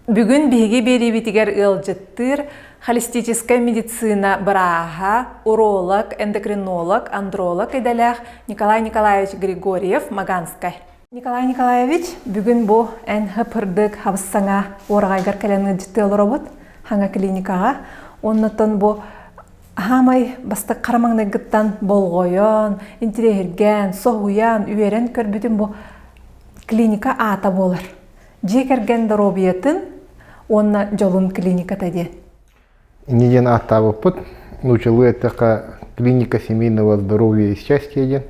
Бүгүн биһиги биэриибитигэр ыалдьыттыыр холистическай медицина бырааһа, уролог, эндокринолог, андролог идэлээх Николай Николаевич Григорьев Маганскай. Николай Николаевич, бүгүн бу эн хыпырдык хабыс-саҥа уораҕайгар кэлэн ыалдьыттыы олоробут хаҥа клиникаҕа. Оннуттан бу хаамай бастак хара маҥнайгыттан болҕойон, интириэһиргээн, соһуйан, үөрэн көрбүтүм бу клиника аата буолар. Дьиэ кэргэн доруобуйатын уонна дьолун клиниката диэн. Инньэ диэн ааттаабыппыт. Нуучалыы эттэххэ клиника семейного здоровья и счастья диэн.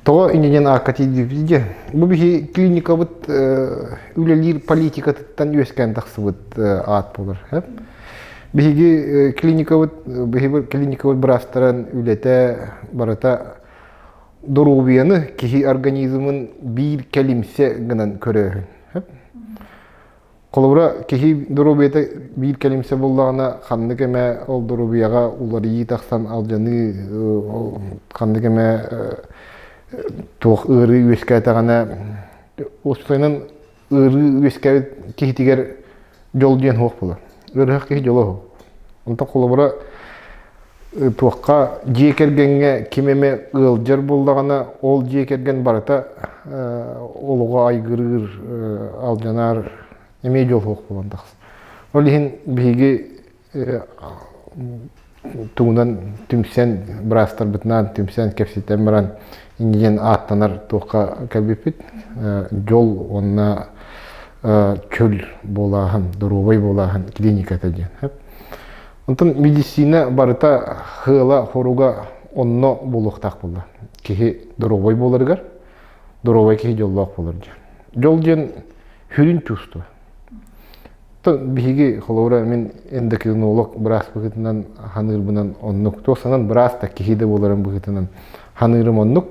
Тоҕо инньэ диэн аакка тиийдибит диэн. Бу биһи клиникабыт үлэлиир политикатыттан үөскээн тахсыбыт аат буолар. Биһиги клиникабыт, биһиги клиникабыт быраастарын үлэтэ барыта доруобуйаны киһи организмын биир кэлимсэ гынан көрөөһүн. Холобура, киһи доруобуйата биир кэлимсэ буоллаҕына, ханнык эмэ ол доруобуйаҕа уларыйыы тахсан алдьаныы, ханнык эмэ туох ыарыы үөскээтэҕинэ, уопсайынан ыарыы үөскээбит киһитигэр дьол диэн суох буолар. Ыарыһах киһи дьоло суох. Онтон холобура туохха дьиэ кэргэҥҥэ ким эмэ ыалдьар буоллаҕына, ол дьиэ кэргэн барыта олоҕо айгырыыр, алдьанар эмиэ дьол суох буолан тахсар. Ол иһин биһиги тугунан түмсэн, быраастарбытынаан түмсэн, кэпсэтэн баран инньэ диэн ааттанар туохха кэлбиппит. Дьол уонна чөл буолааһын, доруобай буолааһын клиниката диэн. Онтон медицина барыта сыала, хоруга онно буолуохтаах буолла. Киһи доруобай буоларыгар, доруобай киһи дьоллоох буолар диэн. Дьол диэн сүрүн чувство. Биһиги холобура мин эндокринолог быраас быһыытынан ханыырбынан оннук, туох санан быраас да киһи да буоларын быһыытынан ханыырым оннук.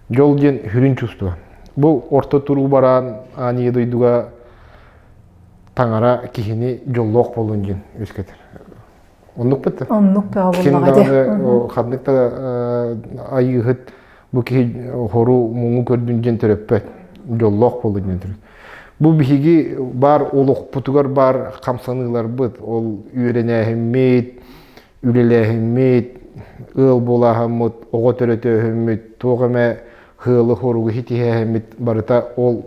Дьол диэн сүрүн чувство. Бу орто туруу бараан аан ийэ дойдуга таҥара киһини дьоллоох буолун диэн үөскэтэр. Оннук быта. Оннук бөҕө Ким буоллаҕа дии. даҕаны ханнык да айыыһыт бу киһи хору муҥу көрдүн диэн төрөппөт. Дьоллоох буолун диэн төрөппөт. Бу биһиги баар олохпутугар баар хамсаныыларбыт, ол үөрэнээһиммит, үлэлээһиммит, ыал буолааһыммыт, оҕо төрөтөөһүммүт, туох эмэ сыалы-соругу ситиһээһиммит барыта ол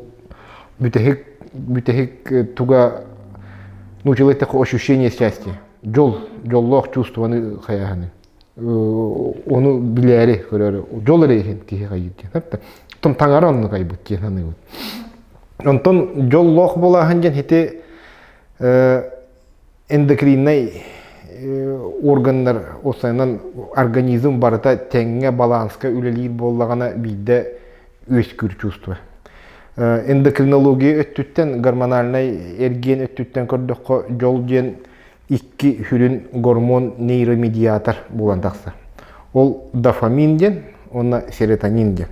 бүтэһик бүтэһик туга нуучалыы эттэххэ ощущение счастья дьол дьоллоох чувствоны хайааһыны ону билээри көрөөрү дьол эрэ иһин киһи хайыыр диэн оттон таҥара оннук айбыт диэн саныыбын онтон дьоллоох буолааһын диэн ити эндокриннай органнар уопсайынан организм барыта тэҥҥэ баланска үлэлиир буоллаҕына биирдэ үөскүүр чувство. Эндокринология өттүттэн, гормональнай эргиэн өттүттэн көрдөххө, дьол диэн икки сүрүн гормон нейромедиатор буолан тахсар. Ол дофамин диэн уонна серотонин диэн.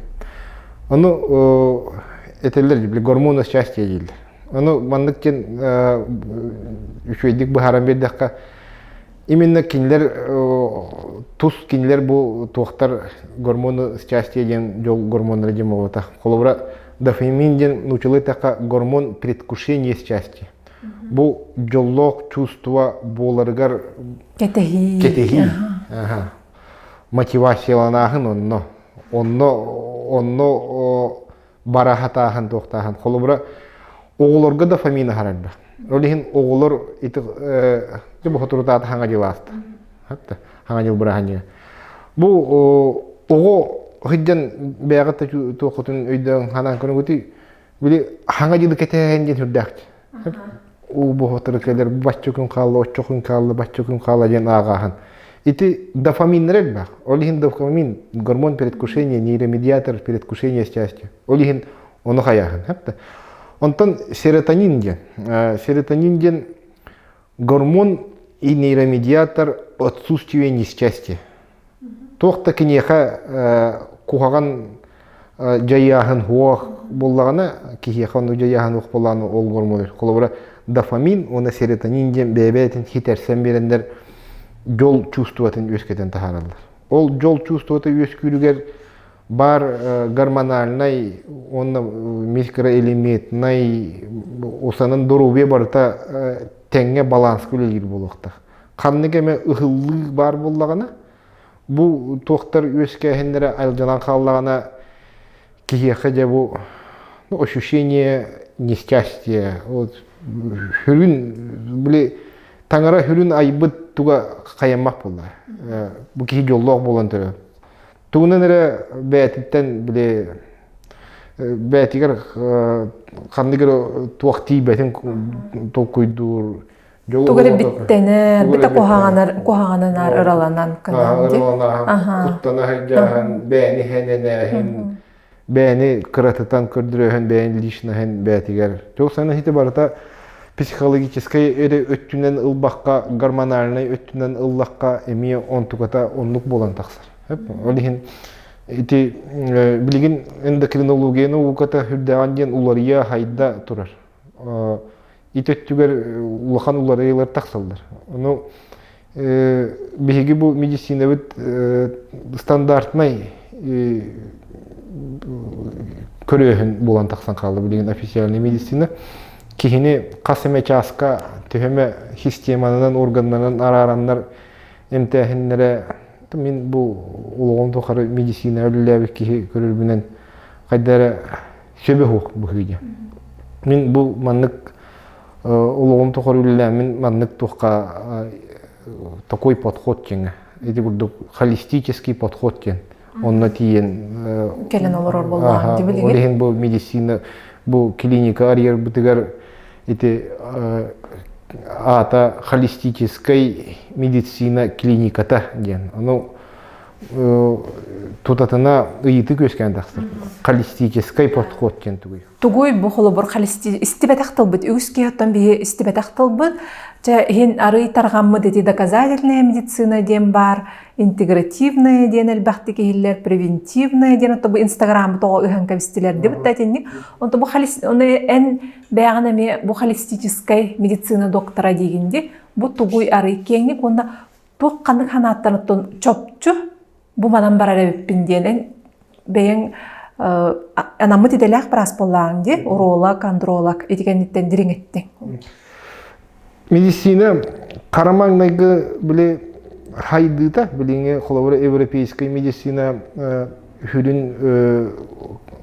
Ону этэллэр, гормоны счастья дииллэр. Ону маннык диэн үчүгэйдик быһааран биэрдэххэ, именно кинилэр тус кинилэр бу туохтар гормоны счастья диэн дьол гормоннара диэн буолбатах. Холобура, дофамин диэн нуучалыы эттэххэ гормон предвкушения счастья. Бу дьоллоох чувство буоларыгар кэтэһии. Кэтэһии. Мотивацияланааһын онно. Онно онно бара сатааһын туохтааһын. Холобура, оҕолорго дофамин аһар элбэх. Ол иһин оҕолор ити бу соторутаата хаҥа дьыл ааста. Хаҥа дьыл бырааһынньыга. Бу оҕо сылдьан бэйэҕит туоххутун өйдөөн ханаан көрүҥүтүй били хаҥа дьылы кэтэһэн диэн сүрдээх уу буһутары кэлэр бачча күн хаалла, оччо күн хаалла, бачча күн хаалла диэн ааҕааһын. Ити дофаминнар элбэх. Ол иһин дофамин гормон предвкушения, нейромедиатор предвкушения счастья. Ол иһин ону хайааһын. Онтон серотонин диэн. Серотонин диэн гормон и нейромедиатор отсутствия несчастья. Туох да киниэхэ куһаҕан дьайааһын суох буоллаҕына, киһиэхэ оннук дьайааһын суох буоллаҕына ол гормон холобура дофамин уонна серотонин диэн бэйэ-бэйэтин хитэрсэн биэрэннэр дьол чувствотын үөскэтэн таһаараллар. Ол дьол чувствота үөскүүрүгэр Баар гормональнай уонна микроэлементнай усанан доруобуйа барыта тэҥҥэ баланска үлэлиир буолуохтаах. Ханнык эмэ ыһыллыы баар буоллаҕына, бу туохтар үөскээһиннэрэ алдьанан хааллаҕына, киһиэхэ дьэ бу ну, ощущение несчастья, вот хүрүн били таҥара хүрүн айбыт туга хайаммах буолла. Бу киһи дьоллоох буолан төрө. Тугунан эрэ бэйэтиттэн били бэйэтигэр ханнык эрэ туох тиийбэтин толкуйдуур Тугу эрэ биттэнэр, битэ куһаҕанар, куһаҕананаар ыраланан кынан ди. Куттана сылдьааһын, бэйэни хэнэнээһин, бэйэни кыратытан көрдөрөөһүн, бэйэни личноһын бэйэтигэр. Туох сана ити барыта психологическай эрэ өттүнэн ылбакка, гормональнай өттүнэн ыллахха эмиэ онтуката оннук буолан тахсар. Ол иһин ити билигин эндокринология науката үрдээҕин диэн уларыйа хайда турар. Ити өттүгэр улахан уларыйыылар тахсаллар. Ону биһиги бу медицинабыт стандартнай көрөөһүн буолан тахсан хаалла билигин официальный медицина. Киһини хас эмэ чааска төһө системанан, органнарынан араараннар эмтээһиннэрэ мин бу олоҕум тухары медицина үлэлээбит киһи көрөрбүнэн хайда эрэ сөбө суох быһыы Мин бу маннык олоҕум тухары үлэлээммин маннык туохха такой подход диэҥҥэ ити курдук холистический подход диэн онно тиийэн кэлэн олорор буоллаҕым дии ол иһин бу медицина бу клиника арыйарбытыгар ити аата холистическай медицина клиниката диэн ону тутатына ыйытыы үөскээн тахсар холистическай подход диэн тугуй Тугуй бу холобур холисти истибэтэх тылбыт үгүс киһи оттон биһи истибэтэх тылбыт чэ иһин арый тарҕаммыт ити доказательная медицина диэн баар интегративная диэн элбэхтик иһиллэр превентивная диэн отто бу инстаграмы тоҕо ыһан кэбистилэр дибит да итинник онто бу холис ону эн бэйэҕин эмиэ бу холистическай медицина доктора диигин ди бу тугуй арый киэҥник уонна туох ханнык ханааттан оттон чопчу бу манан барар эбиппин диэн эн бэйэҥ анаммыт идэлээх быраас буоллааҕыҥ дии уролог андролог ити кэнниттэн дириҥэттиҥ Медицина хара маҥнайгы били хайдыыта билиҥҥи холобура европейскай медицина сүрүн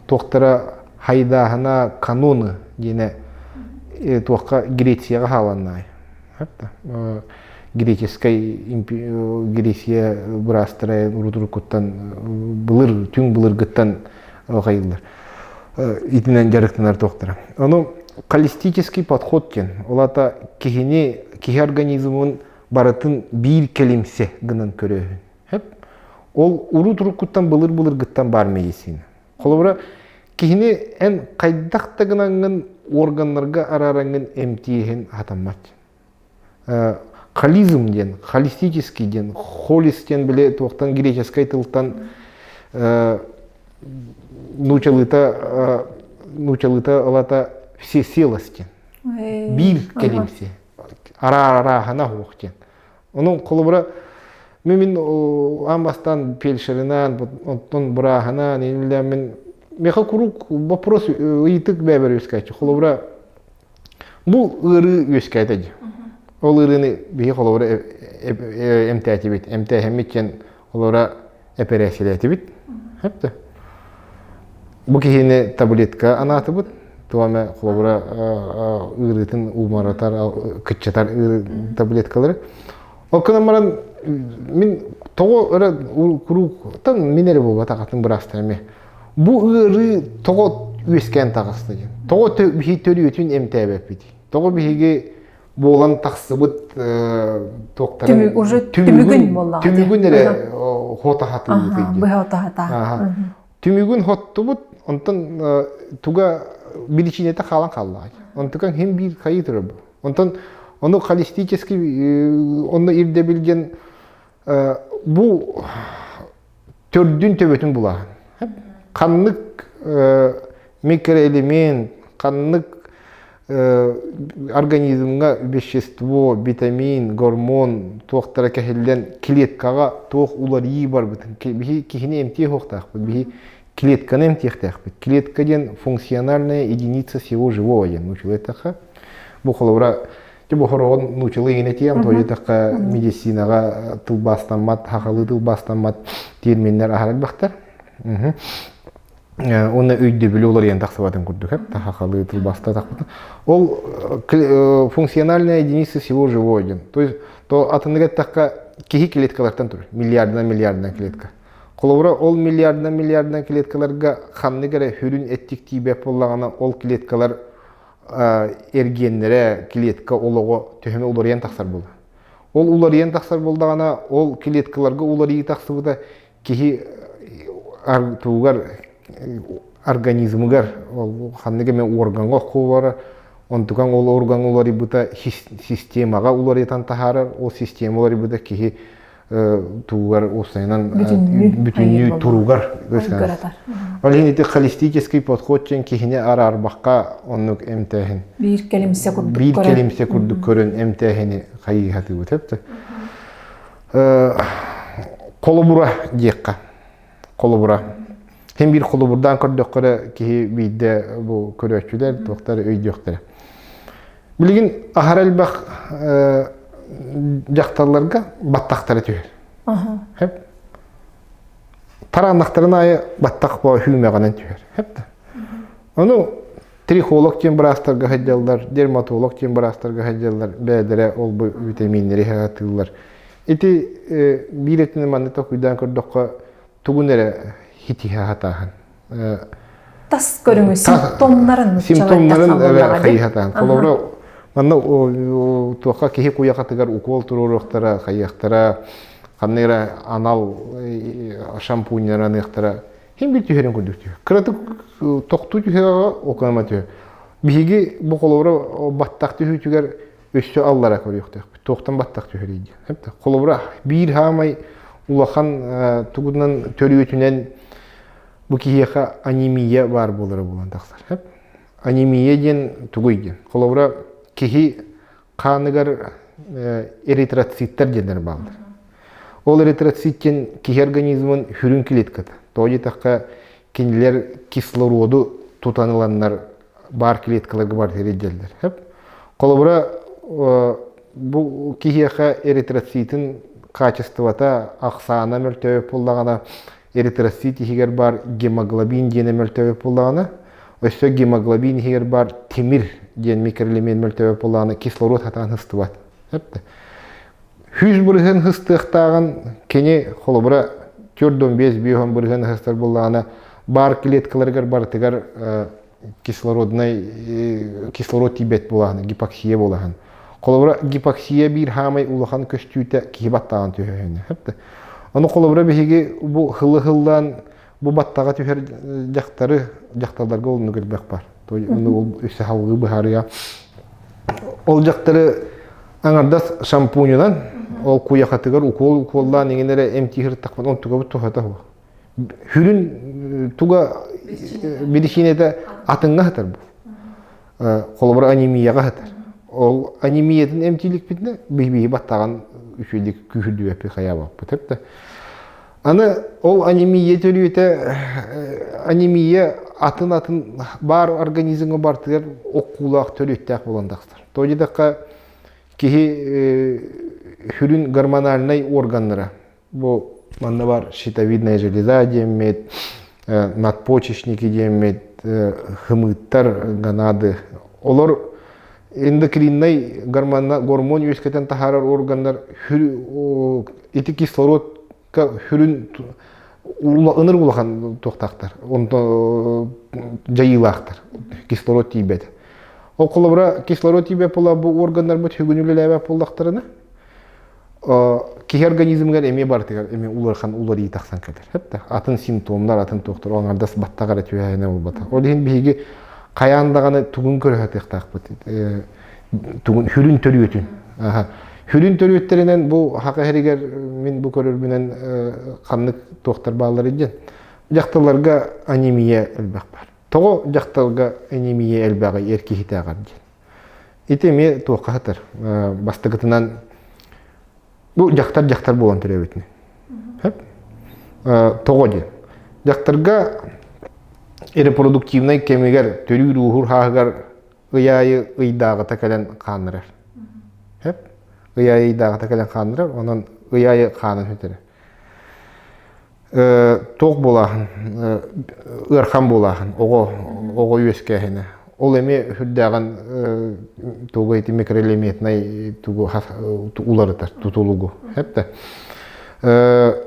туохтара хайдааһына каноны диэнэ туохха Грецияҕа хааланнаай греческой Греция быраастара урут-уруккуттан былыр түҥ былыргыттан хайыллар итинэн дьарыктанар туохтара. Ону холистический подход диэн, ол аата киһини, киһи организмын барытын биир кэлимсэ гынан көрөөһүн. Ол урут-уруккуттан былыр-былыргыттан баар медицина. Холобура, киһини эн хайдах да гынаҥҥын органнарга араараҥҥын эмтиэһин хатаммат. Холизм диэн, холистический диэн, холис диэн били туохтан греческой тылтан нуучалыыта нуучалыыта ылата всеселость диэн. Биир кэлимси. Араа-арааһына суох диэн. Онон холобура мин аан бастаан фельдшеринэн, оттон бырааһынан, мин миэхэ куруук вопрос ыйытык бэйэбэр үөскээччи. Холобура бу ыарыы үөскээтэ дии. Ол ыарыыны биһи холобура эмтээтибит. Эмтээһиммит диэн холобура эпэрээссийэлээтибит. Хэптэ. Бу киһини таблетка анаатыбыт. Туох эмэ холобура ыарыытын умаратар, кыччатар таблеткалары. Ол гынан баран мин тоҕо эрэ куруук мин эрэ буолбатах атын быраастар эмиэ. Бу ыарыы тоҕо үөскээн таҕыста диэн. Тоҕо биһи төрүөтүн эмтээбэппитий? Тоҕо биһиги буолан тахсыбыт туохтарын уже түмүгүн буоллаҕа түмүгүн эрэ хотаһатыыбытый диэн. Быһа отаһата. Түмүгүн хоттубут, онтон туга биричиинэтэ хаалан хааллаҕа. Онтукан хим биир хайыы турар бу. Онтон ону холистический онно ирдэбил диэн бу төрдүн төбөтүн булааһын. Ханнык микроэлемент, ханнык Организмҥа вещество, витамин, гормон туохтара кэһиллэн клеткаҕа туох уларыйыы барбытын биһи киһини эмтиэ суохтаахпыт, биһи клетканы эмтиэхтээхпит. Клетка диэн функциональная единица всего живого диэн нууччалыы эттэххэ. Бу холобура бу хороҕон нууччалыы иҥин этиэм, тоҕо диэтэххэ медицинаҕа тылбаастаммат, сахалыы тылбаастаммат терминнэр аһара элбэхтэр. Уонна өйдөбүлү уларыйан тахсыбатын курдук сахалыы тылбаастатахпытын. Ол функциональная единица всего живого диэн. То есть то атыннык эттэххэ киһи клеткалартан турар, миллиардынан миллиардынан клетка. Холобура, ол миллиардынан миллиардынан клеткаларга ханнык эрэ сүрүн эттик тиийбэт буоллаҕына, ол клеткалар эргиэннэрэ, клетка олоҕо төһөнү уларыйан тахсар буолла. Ол уларыйан тахсар буоллаҕына, ол клеткаларга уларыйыы тахсыбыта киһи тугар организмыгар ол ханнык эмэ органҥа оххуобара онтукаҥ ол орган уларыйбыта системаҕа уларыйтан таһаарар ол система уларыйбыта киһи тугар уопсайынан бүтүннүү туругар ол иһин ити холистический подход диэн киһини араарбакка оннук эмтээһин биир кэлимсэ курдук биир кэлимсэ курдук көрөн эмтээһини хайыыһатыыбыт эптэ Холобура диэххэ. Холобура. Һин биир холобурдаан көрдөххө эрэ киһи биирдэ бу көрөөччүлэр туохтар өйдүөхтэрэ. Билигин аһара элбэх дьахталларга баттахтара түһэр. Хэп. Тарааннахтарын аайы баттах боо хүүмэҕинэн түһэр. Хэп да. Ону Трихолог диэн быраастарга сылдьаллар, дерматолог диэн быраастарга сылдьаллар, бэйэлэрэ ол бу витаминнэри сатыыллар. Ити биир өттүнэн маннык толкуйдаан көрдөххө, тугун эрэ хитиһэ сатааһын. Тас көрүҥү симптомнарын симптомнарын хайыһатаан. Холобура, манна туохха киһи куйахатыгар укол туруоруохтара, хайыахтара, ханна эрэ анал шампуньнараныахтара. Хин биир түһэрин курдук түһэр. Кыратык тохтуу түһэҕэ окуонама түһэр. Биһиги бу холобура баттах түһүүтүгэр өссө аллара көрүөхтөөхпүт. Туохтан баттах түһэрий диэн. Холобура биир хаамай улахан тугунан төрүөтүнэн бу киһиэхэ анемия баар буолара буолан тахсар. Анемия диэн тугуй диэн. Холобура киһи хааныгар эритроциттар диэннэр бааллар. Ол эритроцит диэн киһи организмын сүрүн клетката. Тоҕо диэтэххэ, кинилэр кислороду тутан ыланнар баар клеткаларга бар тириэрдэллэр. Холобура, бу киһиэхэ эритроцитын качествота, ахсаана мөлтөөбүт буоллаҕына, эритроцит иһигэр баар гемоглобин диэнэ мөлтөөбүт буоллаҕына, өссө гемоглобин иһигэр баар тимир диэн микроэлемент мөлтөөбүт буоллаҕына, кислород сатаан сыстыбат. 100% сыстыахтааҕын кини холобура 4,5 бырыһыан сыстар буоллаҕына, баар клеткаларыгар барытыгар кислороднай кислород тиийбэт буолаһын, гипоксия буолаһын. Холобура, гипоксия биир хаамай улахан көстүүтэ киһи баттаҕын түһөһүнэ. Ону холобура биһиги бу хылы-хыллаан бу баттаҕа түһэр дьахтары дьахталларга оннук элбэх бар. Ону ол өссө халгыы быһаарыа. Ол дьахтары аҥардас шампуньунан ол куйахатыгар укуол укуоллаан иҥин эрэ эмтиир тахпын онтугабыт туһата суох. Хүрүн туга биричиинэтэ атыҥҥа сытар бу. Холобура анемияҕа сытар. Ол анемиятын эмтииликпитинэ биһи баттаҕын үчүгэйдик күүһүрдүбэппит хайаабаппыт да. Аны ол анемия төрүөтэ анемия атын-атын баар организмҥа бартыгар оккуулаах төрүөттээх буолан тахсар. Тоҕо диэтэххэ киһи сүрүн гормональнай органнара бу манна бар щитовидная железа диэммит, надпочечники диэммит, хымыыттар гонады. Олор эндокриннай гормон үөскэтэн таһаарар органнар ити кислородка сүрүн ыныр улахан туохтаахтар, онто дьайыылаахтар, кислород тиийбэт. Ол холобура кислород тиийбэт буолла бу органнарбыт сүгүн үлэлээбэт буоллахтарына, киһи организмыгар эмиэ барытыгар эмиэ улахан уларыйыы тахсан кэлэр. Хэп атын симптомнар, атын туохтар аҥардас баттах эрэ түһээһинэ буолбатах. Ол иһин биһиги хайаан даҕаны тугун көрө сатыахтаахпыт. Тугун хүрүн төрүөтүн. Хүрүн төрүөттэринэн бу хака иһэригэр мин бу көрөрбүнэн ханнык туохтар бааллар диэн. Дьахталларга анемия элбэх бар. Тоҕо дьахталга анемия элбэҕи эр киһитээҕэр диэн. Ити эмиэ туохха сытар? Бастакытынан бу дьахтар дьахтар буолан төрөөбүтүн. Хөп. Тоҕо диэн. Дьахтарга репродуктивнай кэмигэр төрүүр-ууһуур хааһыгар ый аайы ыйдааҕыта кэлэн хааннырар. Хөп. Ый аайы ыйдааҕыта кэлэн хааннырар, онон ый аайы хаанын сүтэрэр. Туох буолааһын, ыархан буолааһын, оҕо оҕо үөскээһинэ. Ол эмиэ сүрдээҕин тугу ити микроэлементнай тугу уларытар тутулугу. Хэп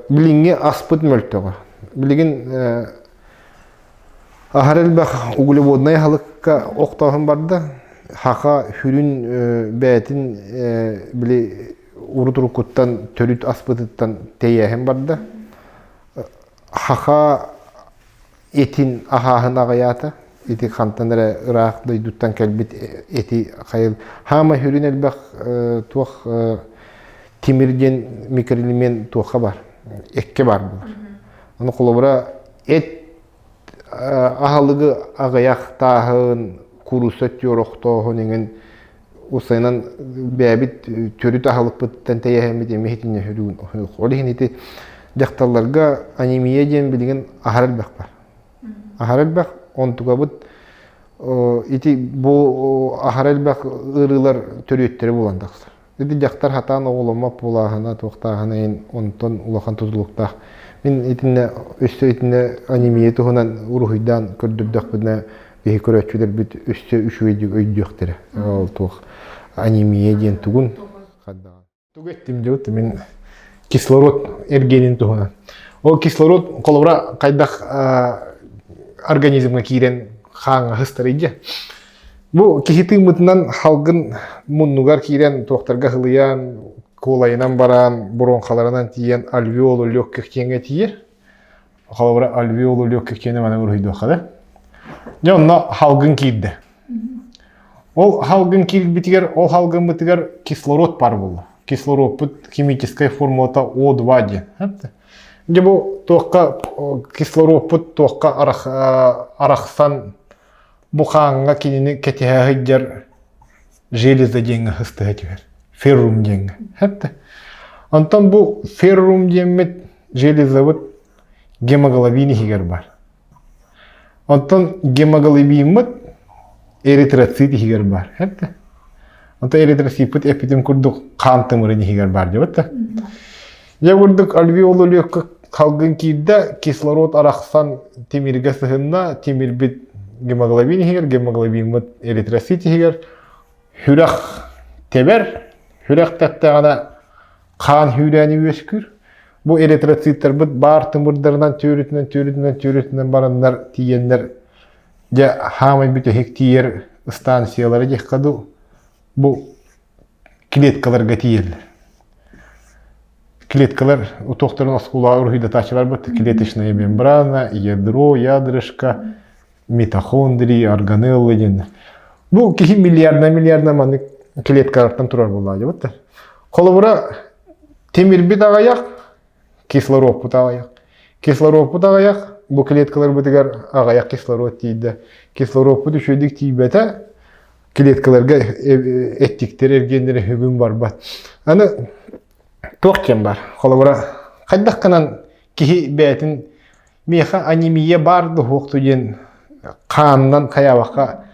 Билиҥҥи аспыт мөлтөҕө. Билигин аһар элбэх углеводнай аһылыкка охтооһун барда. Хаха сүрүн бэйэтин били урут-уруккуттан төрүт аспытыттан тэйээһин барда. Хаха этин аһааһын аҕыйаата. Ити хантан эрэ ыраах дойдуттан кэлбит эти хайыл. Хаама сүрүн элбэх туох тимир диэн микроэлемент туохха бар. Экке бар буолар. Ону холобура эт аһылыгы аҕыйах тааһын, куруса түөр охтооһун иҥин усайынан бэйэбит төрүт аһылыкпыттан тэйэһэммит эмиэ итиннэ сүрүн ол иһин ити дьахталларга анемия диэн билигин аһар элбэх бар. Аһар элбэх, онтукабыт ити бу аһар элбэх ыарыылар төрүөттэрэ буолан тахсар. Ити дьахтар хатаан оҕоломмот буолааһына, туохтааһына иһин онтон улахан тутулуктаах. Мин итиннэ өссө итиннэ анемия туһунан уруһуйдаан көрдөрдөхпүнэ биһи көрөөччүлэрбит өссө үчүгэйдик өйдүөхтэрэ. Ол туох анемия диэн тугун Тугу эттим дьыбыт мин кислород эргиэнин туһунан. Ол кислород холобура хайдах организмҥа киирэн хааҥҥа сыстарый дьэ. Бу киһи тыыммытынан халгын муннугар киирэн туохтарга сылыйан, куолайынан баран, бронхаларынан тиийэн альвеолу легких диэҥҥэ тиийэр. Холобура альвеолу легких диэни маны уруһуйдуохха да. Дьэ онно халгын киирдэ. Ол халгын киирбитигэр, ол халгыммытыгар кислород бар буолла. Кислородпут химическай формулата О2 диэн. Дьэ бу туохха кислородпут туохха арахсан Бу хааҥҥа кинини кэтэһэ сылдьар железо диэҥҥэ сыстыһа түһэр. Феррум диэҥҥэ. Хэттэ. Онтон бу феррум диэммит железобыт гемоглобин иһигэр бар. Онтон гемоглобиммыт эритроцит иһигэр бар. Хэттэ. Онтон эритроциппыт эппитим курдук хаан тымырын иһигэр бар диэбит да. Дьэ курдук альвеолу халгын киирдэ, кислород арахсан тимиргэ сыһынна, тимирбит гемоглобин иһигэр, гемоглобиммыт эритроцит иһигэр сүрэх тэбэр, сүрэх тэптэҕинэ хаан сүүрээни үөскүүр. Бу эритроциттарбыт баар тымырдарынан түөрүтүнэн, түөрүтүнэн, түөрүтүнэн бараннар тиийэннэр дьэ хаамай бүтэһик тиийэр станциялара диэххэ дуу бу клеткаларга тиийэллэр. Клеткалар утуохтарын оскуолаҕа уруһуйдатааччыларбыт клеточная мембрана, ядро, ядрышко, митохондрии, органеллы диэннэр. Бу киһи миллиардна миллиардна маннык клеткалартан турар буоллаҕа дьабыттар. Холобура, тимирбит аҕыйах, кислородпут аҕыйах. Кислородпут аҕыйах, бу клеткаларбытыгар аҕыйах кислород тиийдэ. Кислородпут үчүгэйдик тиийбэтэ, клеткаларга эттиктэр эргиэннэрэ бүгүн барбат. Аны туох диэн бар? Холобура, хайдах гынан киһи бэйэтин миэхэ анемия баар дуһуохту диэн хаанынан хайаабакка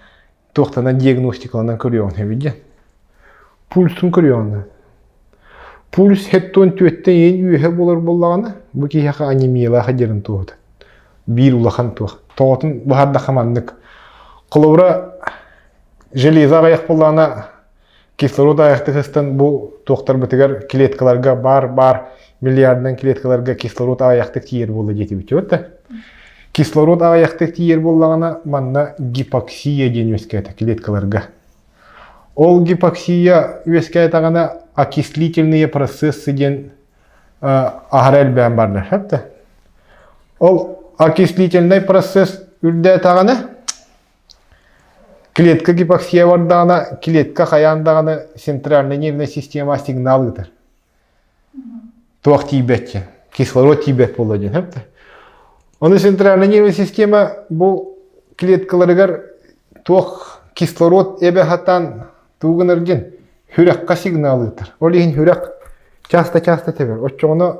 туохтанан диагностикаланан көрүөҕүн сөбүй диэн. Пульсун көрүөҕүн. Пульс хеттон түөттэн иин үөһэ буолар буоллаҕына, бу киһиэхэ анемиялаах дьарын туоһута. Биир улахан туох. Тоҕотун быһаардахха маннык. Холобура, железо аҕыйах буоллаҕына, кислород аҕыйахтык сыстан бу туохтарбытыгар клеткаларга баар-баар миллиардынан клеткаларга кислород аҕыйахтык тиийэр буолла диэтибит да. Кислород аҕыйахтык тиийэр буоллаҕына, манна гипоксия диэн үөскээтэ клеткаларга. Ол гипоксия үөскээтэҕинэ окислительные процессы диэн аһара элбээн барда. Сөп Ол окислительный процесс үрдээтэҕинэ клетка гипоксия бардаҕына клетка хайаан даҕаны центральная нервная система сигнал ыытар. Туох тиийбэт диэн, кислород тиийбэт буолла диэн, сөп Ону центральная нервная система бу клеткаларыгар туох кислород эбэ хатан. Тугу гынар диэн сүрэххэ сигнал ыытар. Ол иһин сүрэх часто-часто тэбэр. Оччоҕуна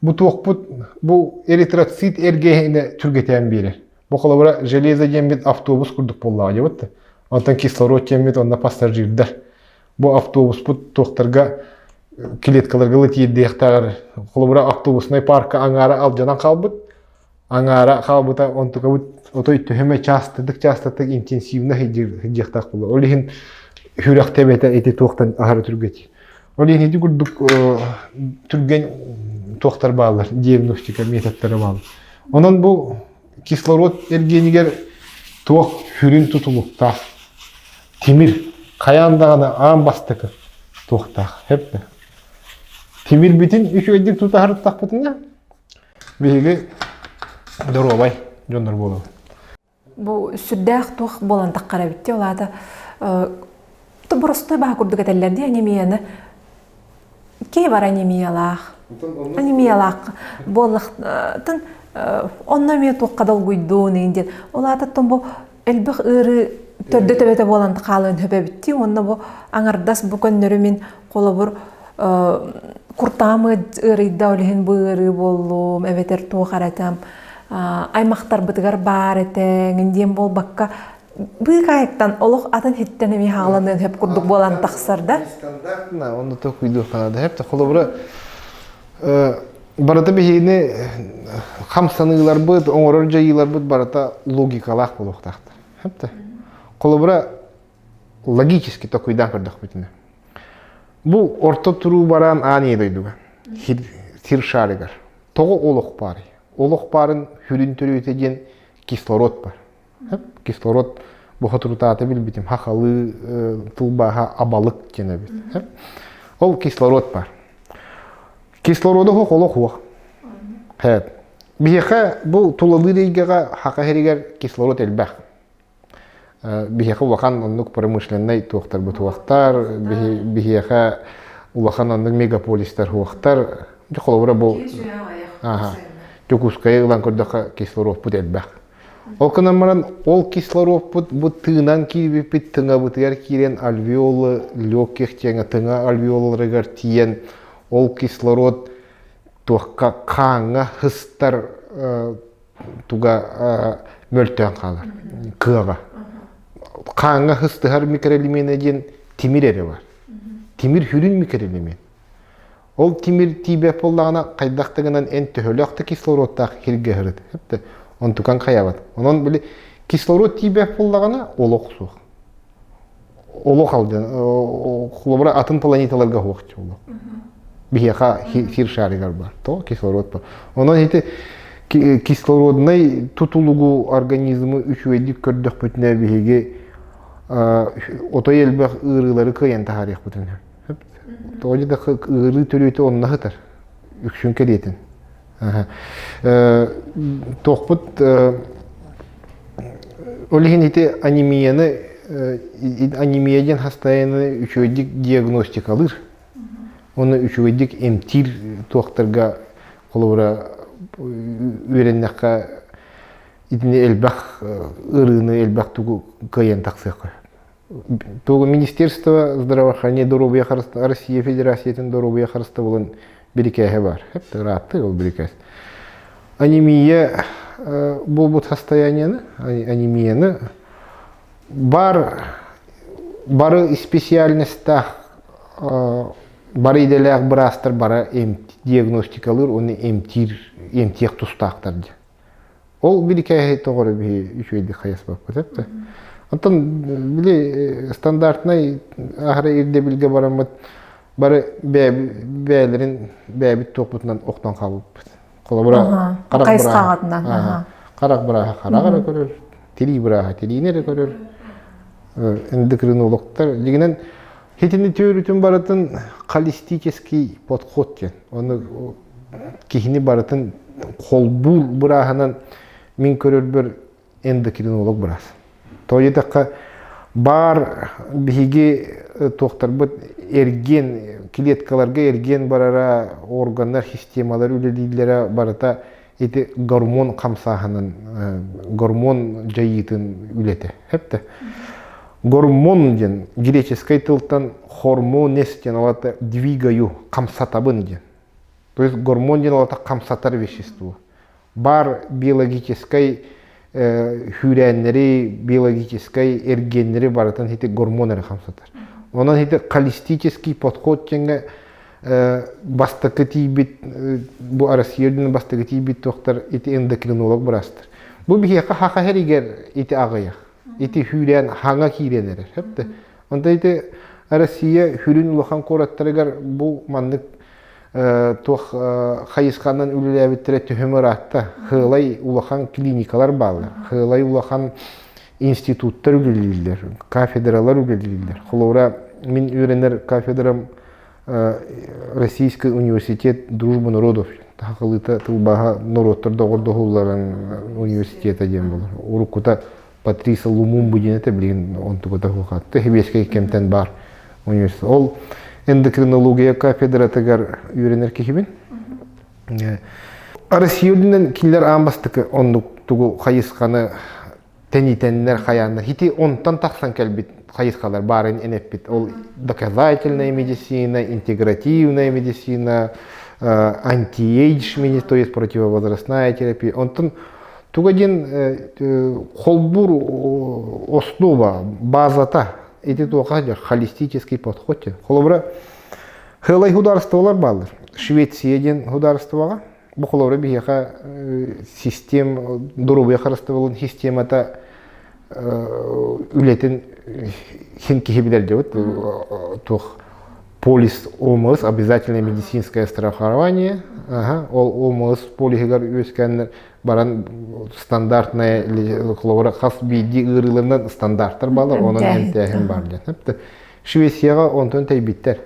бу туохпут бу эритроцит эргээһинэ түргэтээн биэрэр. Бу холобура железо диэммит автобус курдук буоллаҕа дьабыт. Онтон кислород диэммит онно пассажирдар. Бу автобуспут туохтарга клеткаларга ыла тиэрдиэхтээҕэр холобура автобуснай парка аҥаара алдьанан хаалбыт. Аҥаара хаалбыта онтукабыт отой төһөмө чаастатык чаастатык интенсивно сылдьыахтаах буолар. Ол иһин сүрэх тэбэтэ ити туохтан аһара түргэтий. Ол иһин ити курдук түргэн туохтар бааллар, диагностика методтара бааллар. Онон бу кислород эргиэнигэр туох сүрүн тутулуктаах тимир хайаан даҕаны аан бастакы туохтаах хэп тимирбитин үчүгэйдик тутаһарыттахпытына биһиги доруобай дьоннор буолабыт Бу сүрдээх туох буолан таххар эбит ол аата боростой баһа курдук этэллэр дии анемияны киһи бар анемиялаах анемиялаах буоллахтын онно эмиэ туохха долгуйдуун иин диэн ол аата бу элбэх ыарыы төрдө төбөтө буолан хаалыан сөп эбит дии уонна бу аҥардас бу көннөрү мин холобур куртаҕым ыарыйда ол иһин бу ыарыы буоллум эбэтэр туох эрэ там аймахтарбытыгар баар этэ эҥин диэн буолбакка быыкаайыктан олох атын иһиттэн эмиэ хааланыан сөп курдук буолан тахсар да стандартно онно толкуйдуохха наада сөп холобура барыта биһигини хамсаныыларбыт оҥорор дьайыыларбыт барыта логикалаах буолуохтаахтар сөп холобура логически толкуйдаан көрдөхпүтүнэ бу орто туруу бараан аан ийэ дойдуга сир шарыгар тоҕо олох баарый олох баарын сүрүн төрүөтэ диэн кислород бар Кислород бу соторутаата билбитим хахалыы тылбааһа абалык диэн эбит. Ол кислород бар. Кислорода суох олох суох. Биһиэхэ бу тулалыыр эйгэҕэ хака иһэригэр кислород элбэх. Биһиэхэ улахан оннук промышленнай туохтарбыт суохтар, биһиэхэ улахан оннук мегаполистар суохтар. Холобура бу Дьокуускайы ылан көрдөххө кислородпут элбэх. Ол гынан баран ол кислородпут бу тыынан киирбиппит тыҥабытыгар киирэн альвеолы легких диэҥэ тыҥа альвеоларыгар тиийэн ол кислород туохха хааҥҥа сыстар туга мөлтөөн хаалар кыаҕа. Хааҥҥа сыстыһар микроэлемент диэн тимир эрэ бар. Тимир сүрүн микроэлемент. Ол тимир тиийбэт буоллаҕына, хайдах да гынан эн төһөлөөх да кислородтаах сиргэ сырыт. Онтукаҥ хайабат. Онон били кислород тиийбэт буоллаҕына, олох суох. Олох алдьан, холобура атын планеталарга суох олох. Биһиэхэ сир шарыгар бар, то кислород бар. Онон ити кислороднай тутулугу организмы үчүгэйдик көрдөхпүтүнэ биһиги отой элбэх ыарыылары кыайан таһаарыахпытын сөп. Тоҕо диэтэххэ ыарыы төрүөтэ онно сытар. Үксүн кэриэтин. Туохпут ол иһин ити анемияны анемия диэн хастайаны үчүгэйдик диагностикалыыр. Уонна үчүгэйдик эмтиир туохтарга холобура үөрэннэххэ итини элбэх ыарыыны элбэх тугу кыайан тахсыахха Тугу Министерство здравоохранения доруобуйа Россия Федерациятын доруобуйа харыстабылын бирикээһэ бар. Ыраатты ол бирикээс. Анемия буолбут состояниены, анемияны бар бары специальностаах бары идэлээх быраастар бары диагностикалыыр уонна эмтиир эмтиэх тустаахтар диэн. Ол бирикээһи тоҕо биһи үчүгэйдик хайаспаппыт эптэ. Оттон били стандартнай аһара ирдэбилгэ бараммыт бары бэйэлэрин бэйэбит туохпутунан охтон хаалбыппыт. Холобура харах бырааһа харах бырааһа хараҕы эрэ көрөр, тирии бырааһа тириини эрэ көрөр, эндокринологтар дьиҥинэн итини түөрүтүн барытын холистический подход диэн. Оны киһини барытын холбуур бырааһынан мин көрөрбөр эндокринолог быраас. Тоҕо диэтэххэ баар биһиги туохтарбыт эргиэн клеткаларга эргиэн барара органнар системалар үлэлииллэрэ барыта ити гормон хамсааһынын гормон дьайыытын үлэтэ. Хэптэ. Гормон диэн греческий тылтан хормонес диэн ол аата двигаю, хамсатабын диэн. То есть гормон диэн ол аата хамсатар вещество. Бар биологическай хүүрээннэри, биологическай эргиэннэри барытын ити гормон эрэ хамсатар. Онон ити холистический подход диэҥҥэ бастакы тиийбит бу Россия үрдүнэн бастакы тиийбит туохтар ити эндокринолог быраастар. Бу биһиэхэ хаха эригэр ити аҕыйах. Ити хүүрээн хаҥа киирэн эрэр. Хэпте. Онто ити Россия хүрүн улахан куораттарыгар бу маннык туох хайысханан үлэлээбиттэрэ төһөм ыраатта. Хылай улахан клиникалар бааллар. Хылай улахан институттар үлэлииллэр, кафедралар үлэлииллэр. Холобура, мин үөрэнэр кафедрам Российский университет дружбы народов тахалыыта тылбааһа норуоттар доҕордоһууларын университета диэн буолар. Уруккута Патриса Лумумбу диэн этэ, билигин онтуката суохатты. Хибиэскэй кэмтэн баар университет. Ол эндокринология кафедратыгар үөрэнэр киһибин. Россия үрдүнэн кинилэр аан бастакы оннук тугу хайысханы тэнитэннэр хайааннар ити онтон тахсан кэлбит хайысхалар баарын энэппит. Ол доказательная медицина, интегративная медицина, анти-эйдж медицина, то есть противовозрастная терапия. Онтон туга диэн холбуур основа, базата ити туоха холистический подход диэн. Холобура, Хылай художестволар бааллар. Швеция диэн художествоҕа бу холобура биһиэхэ систем доруобуйа харыстабылын системата үлэтин хин киһи билэр дебит туох полис ОМС обязательное медицинское страхование ага ол ОМС полиһыгар үөскээннэр баран стандартная холобура хас биирдии ыарыыларынан стандарттар баалар онон эмтээһин бар диэн Швецияҕа онтон тэйбиттэр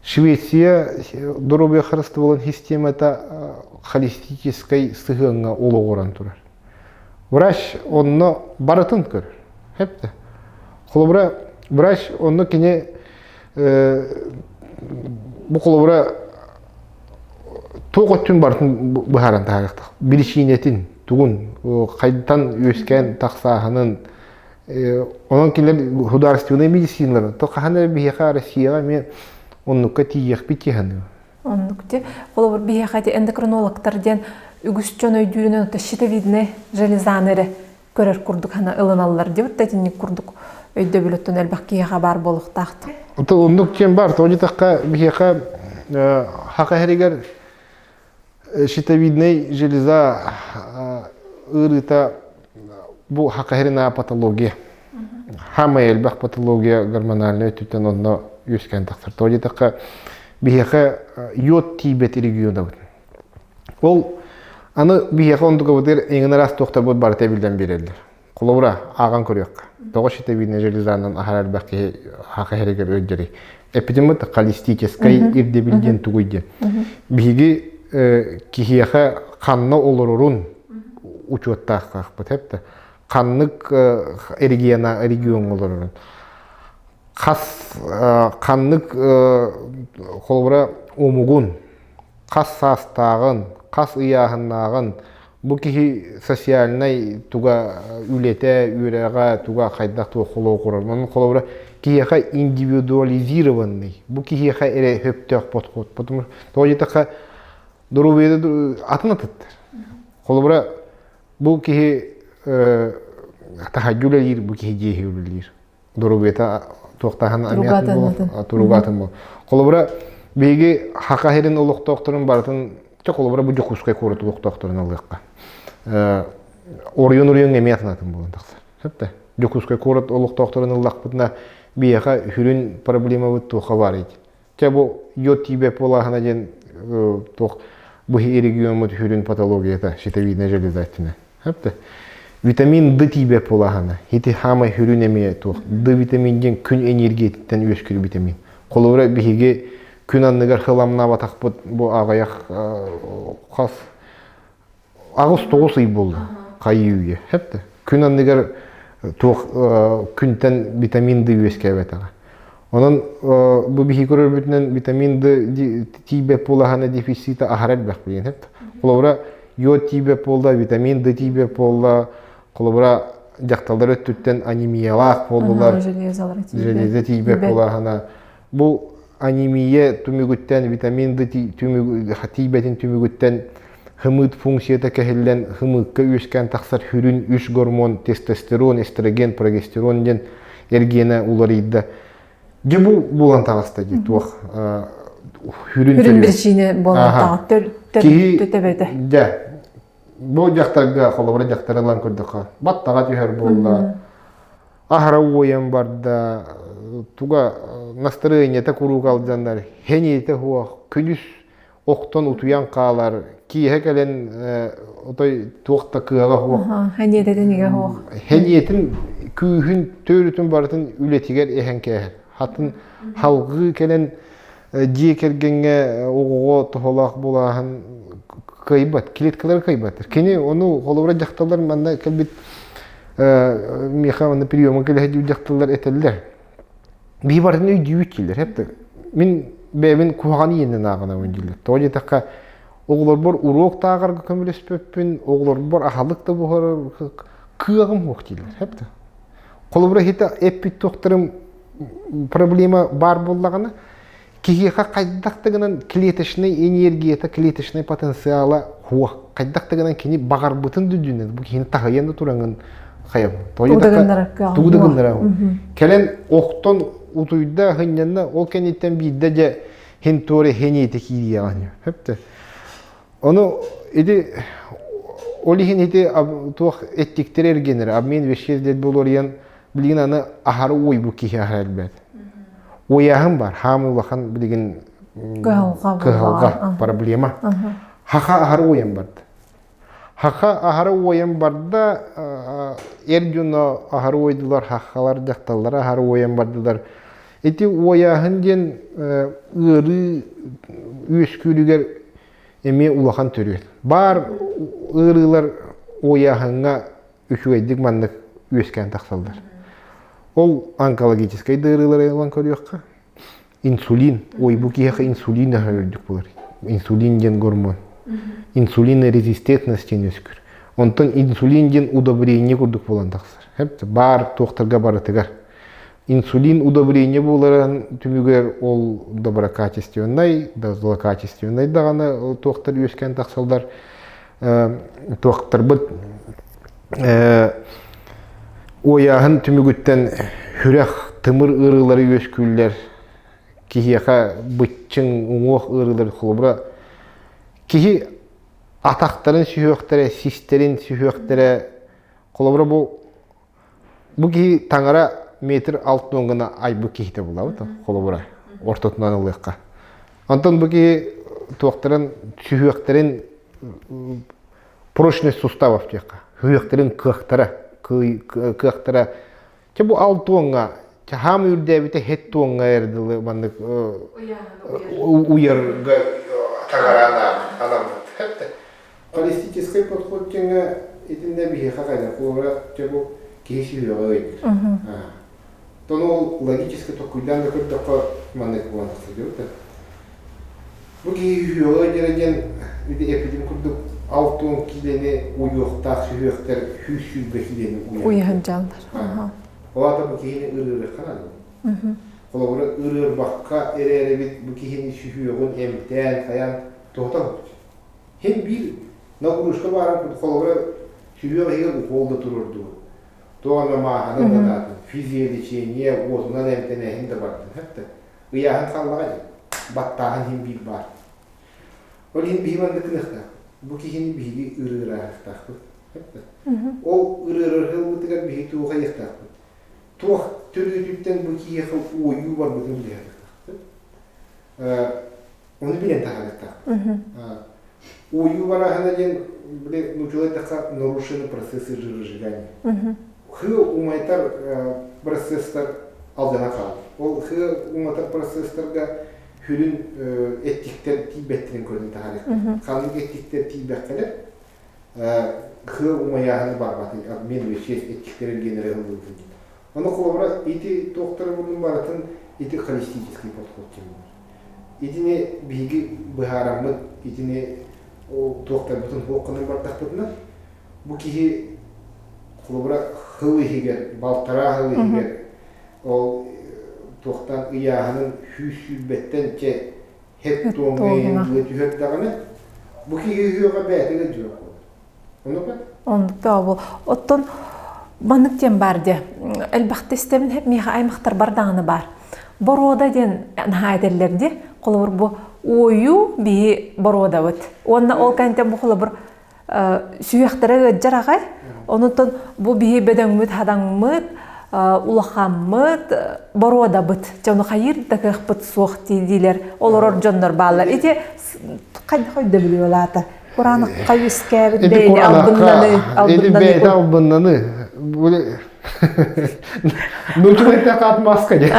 Швеция доруобуйа харыстабылын системата холистическай сыһыаҥҥа олоҕуран турар. Врач онно барытын көрөр. Хэпте. Холобура, врач онно кини бу холобура туох өттүн барытын быһааран таһаарыахтаах. Биричиинэтин, тугун, хайдан үөскээн тахсааһынын, Онон кинилэр художественнай медициналарын, то хаһан эрэ биһиэхэ Россияҕа эмиэ оннукка тиийиэхпит дии саныыбын. Оннук ти. Холобур биһиэхэ ити эндокринологтар диэн үгүс дьон өйдүүрүнэн ото щитовидный железаны эрэ көрөр курдук хана ылыналлар диэбит да итинник курдук өйдөбүл оттон элбэх киһиэхэ баар буолуохтаах. Ото оннук диэн баар. Тоҕо диэтэххэ биһиэхэ хака иһэригэр Щитовиднай железа ыарыыта бу хакахерина патология. Хамай элбэх патология гормональнай өттүттэн онно үөскээн тахсар. Тоҕо диэтэххэ, биһиэхэ йод тиийбэт регионабыт. Ол аны биһиэхэ онтукабытыгар эҥин араас туохтарбыт барыта эбиллэн биэрэллэр. Холобура, ааҕан көрүөххэ. Тоҕо щитовидная железанан аһара элбэх киһи хаха иһэригэр ыалдьарый? Эппитим холистическай ирдэбил диэн тугуй диэн. Биһиги киһиэхэ ханна олорорун учуоттаахтаахпыт эптэ. Ханнык региона региоҥҥа олорорун. Хас ханнык холобура омугун хас саастааҕын, хас ыйааһыннааҕын, бу киһи социальнай туга үлэтэ, үөрэҕэ туга хайдах туох холоҕурар. Онон холобура киһиэхэ индивидуализированный, бу киһиэхэ эрэ сөптөөх подход. Потому что тоҕо диэтэххэ доруобуйата атын атыттар. Холобура бу киһи таһырдьа үлэлиир, бу киһи дьиэһи үлэлиир. Доруобуйата туохтааһын амиатын буолар, туругаатын буолар. Холобура, биһиги Хака сирин олохтоохторун барытын, чэ холобура бу Дьокуускай куорат олохтоохторун ылыахха. Оройуон-оройуоҥҥа эмиэ атын буолан тахсар. Сөп Дьокуускай куорат олохтоохторун ыллахпытына, биһиэхэ сүрүн проблемабыт туохха баарый? Чэ бу йод тиийбэт буолааһына диэн туох бу региоммут сүрүн патологията щитовидная железа өттүнэн. Хэпте. Витамин D тиийбэт буолааһына. Ити хаамай сүрүн эмиэ туох D витамин диэн күн энергиятыттан үөскүүр витамин. Холобура биһиги күн анныгар хыламнаабатахпыт бу аҕыйах хас 8-9 ый буолла хайыы үйэ. Хэпте. Күн анныгар туох күнтэн витамин D үөскээбэтэҕэ. Онон бу биһи көрөрбүтүнэн витамин D тиийбэт буолаһана дефицита аһара элбэх билигин хэпте. Холобура йод тиийбэт буолла, витамин D тиийбэт буолла, холобура дьахталлар өттүттэн анемиялаах буоллулар. Железа тиийбэт буолааһына. Бу анемия түмүгүттэн, витамин D тиийбэтин түмүгүттэн хымыт функцията кэһиллэн хымыкка үөскээн тахсар хүрүн үс гормон тестостерон, эстроген, прогестерон диэн эргиэнэ уларыйда. Дьэ бу буолан таҕыста дии туох хүрүн Хүрүн биричиинэ буолан таҕа Киһи төбөтө. Дьэ бу дьахтарга холобура дьахтары ылан көрдөххө баттаҕа түһэр буолла аһара уойан барда туга настарыанньата куруук алдьанар хэниэтэ суох күнүс охтон утуйан хаалар киэһэ кэлэн отой туох да кыаҕа суох хэниэтэтин игэ суох хэниэтин күүһүн төрүтүн барытын үлэтигэр эһэн кээһэр хатын халгыы кэлэн дьиэ кэргэҥҥэ оҕоҕо тоһолоох булааһын кыайбат, клеткалары кыайбаттар. Кини ону холобура дьахталлар манна кэлбит миэхэ манна приемҥа кэлэ сылдьыбыт дьахталлар этэллэр. Биһи барытын өйдүүбүт дииллэр. Хэп мин бэйэбин куһаҕан иэннэн ааҕынабын дииллэр. Тоҕо диэтэххэ оҕолорбор уруок тааҕарга көмөлөспөппүн, оҕолорбор аһылык да буһарар кыаҕым суох дииллэр. Хэп Холобура иһитэ эппит туохтарым проблема баар буоллаҕына, киһиэхэ хайдах да гынан клеточнай энергията, клеточнай потенциала суох. Хайдах да гынан кини баҕарбытын да үрдүнэн, бу киһини таһыйан да тураҥын хайа Тугу да гыннарар тугу да гыннарар. Кэлэн охтон утуйда, хынньанна, ол кэнниттэн биирдэ дьэ хин туора хениэти киириэҕин. Хөптө. Ону ити ол иһин ити туох эттиктэр эргинэр, обмен веществ диэн буолуоруйан билигин аны аһары уойбут киһи аһара элбэт. Уойааһын бар, хаамы улахан билигин кыһалҕа, проблема. Хаха аһары уойан барда. Хаха аһары уойан барда, эр дьоно аһары уойдулар, хаххалар, дьахталлар аһары уойан бардылар. Ити уойааһын диэн ыарыы үөскүүрүгэр эмиэ улахан төрүөт. Баар ыарыылар уойааһыҥҥа үчүгэйдик маннык үөскээн тахсаллар. Ол онкологическай да ыарыылары ылан көрүөххэ. Инсулин, ой бу киһиэхэ инсулин аһар үрдүк буолар. Инсулин диэн гормон. Инсулинорезистентность диэн үөскүүр. Онтон инсулин диэн удобрение курдук буолан тахсар. Баар туохтарга барытыгар. Инсулин удобрение буоларын түмүгэр ол доброкачественнай да злокачественнай даҕаны туохтар үөскээн тахсаллар. Туохтарбыт уойааһын түмүгүттэн сүрэх, тымыр ыарыылары үөскүүллэр. Киһиэхэ быччыҥ, уҥуох ыарыылары холобура киһи атахтарын сүһүөхтэрэ, систэрин сүһүөхтэрэ холобура бу Бу киһи таҥара метр 6 гына айбыт киһитэ булабыт, холобура, ортотунан ылыахха. Онтон бу киһи туохтарын, сүһүөхтэрин прочность суставов диэххэ, сүһүөхтэрин кыахтара, кыахтара. Чэ бу алтуоҥҥа, хаам үрдээбитэ хет туоҥҥа эрдылы маннык уйарга таҥараан анаммыт. Холистическай подход диэҥҥэ итиннэ биһиэхэ хайдах буолара дьэ бу киһи сүһүөҕэ ыйдыр. Оттон ол логически толкуйдаан да көрдөххө маннык буолан тахсар да. Бу киһи сүһүөҕэ ыйдыра диэн ити эппитим курдук 60 киилэни уйуохтаах сүһүөхтэр 120 киилэни уйар. Уйаһын дьааллар. Ол аата бу киһини ырыырыахха наада. Холобура ырыырбакка эрээрэбит бу киһини сүһүөҕүн эмтээн хайаан тоһутан Һин биир нагрузка баарын курдук холобура сүһүөх иһигэр укол да туруордубут. Туох эмэ мааһынан да наатын, физиолечение, уотунан эмтэнээһин да бардын. Хэптэ. Ыйааһын хааллаҕа дии. Баттааһын иһин биир баар. Ол иһин биһи маннык гыныахтаах. Бу киһини биһиги ырыыраахтаахпыт. Хэптэ. Ол ырыыраргылбытыгар биһи туох айыахтаахпыт? Туох төрүөтүттэн бу киһиэхэ уойуу барбытын билиэхтаахпыт. Ону билэн таһаарыахтаахпыт. Уйуу барааһына диэн били нууччалыы эттэххэ нарушены процессы жиросжигания. Хыы умайтар процесстар алдьана хаалар. Ол хыы уматар процесстарга сүрүн эттиктэр тиийбэттэрин көрөн таһаарыахтаах. Ханнык эттиктэр тиийбэххэлэр хыы умайааһыны барбатын обмен веществ эттиктэрин генерэ ылыллыбытын диэн. Ону холобура ити туохтары булун барытын ити холистический подход диэн буолар. Итини биһиги быһаараммыт, итини туохтарбытын суох гынан бардахпытына, бу киһи Холобура, хыл иһигэр, балтараа хыл иһигэр ол туохтан ыйааһынын 120-тэн чэ хэт туоҥҥа тыа түһэрдэҕинэ, бу киһи үһүөҕэ бэйэтигэр дьиэ буолар. Оннук Оннук да бу. Оттон маннык диэн баар дии. Элбэхтэ истэбин хеп миэхэ аймахтар бардаҕына баар. Боруода диэн наһаа этэллэр дии. Холобур бу уойуу биһи боруодабыт. Уонна ол кэнтэн бу холобур сүһүөхтэрэ ыаддьар аҕай. Онутон бу биһи бөдөҥмүт хадаҥмыт, улахаммыт, боруодабыт. Дьону хайыыр да кыахпыт суох диилэр олорор дьоннор бааллар. Ити хайдах өйдөбүлү ылаата? Кураанахха үөскээбит бэйэни албыннаныы. Ити бэйэтэ албыннаныы. Нуччалайта хаат маска дии.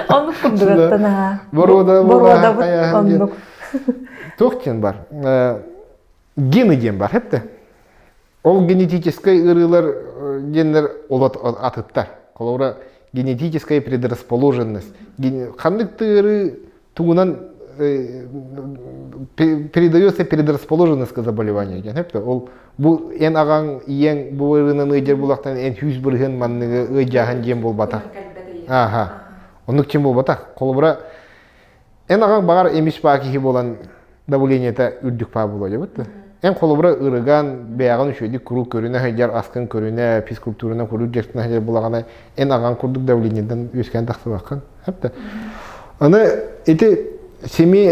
Оннук курдугаттан аха. Боруода Боруодабыт оннук. Туох диэн бар? Гены диэн бар, хепте. Ол генетическай ыарыылар геннер олот атыттар. Холобура, генетическая предрасположенность. Ханнык да ыарыы тугунан передается предрасположенность к заболеванию диэн хепте. Ол бу эн аҕаҥ, ийэҥ бу ыарыынан ыалдьар булахтан эн 100% манныгы ыалдьааһын диэн буолбатах. Аха. Оннук диэн буолбатах. Холобура, Эн аҕаҥ баҕар эмис баа киһи буолан давлениета үрдүк баа буолуо дьэбит да. Эн холобура ырыган, бэйэҕин үчүгэйдик куруук көрүнэ сылдьар, аскын көрүнэ, физкультуранан куруук дьарыктана сылдьар буолаҕына, эн аҕаҥ курдук давлениетан үөскээн тахсыбаккын. Хэп Аны ити семи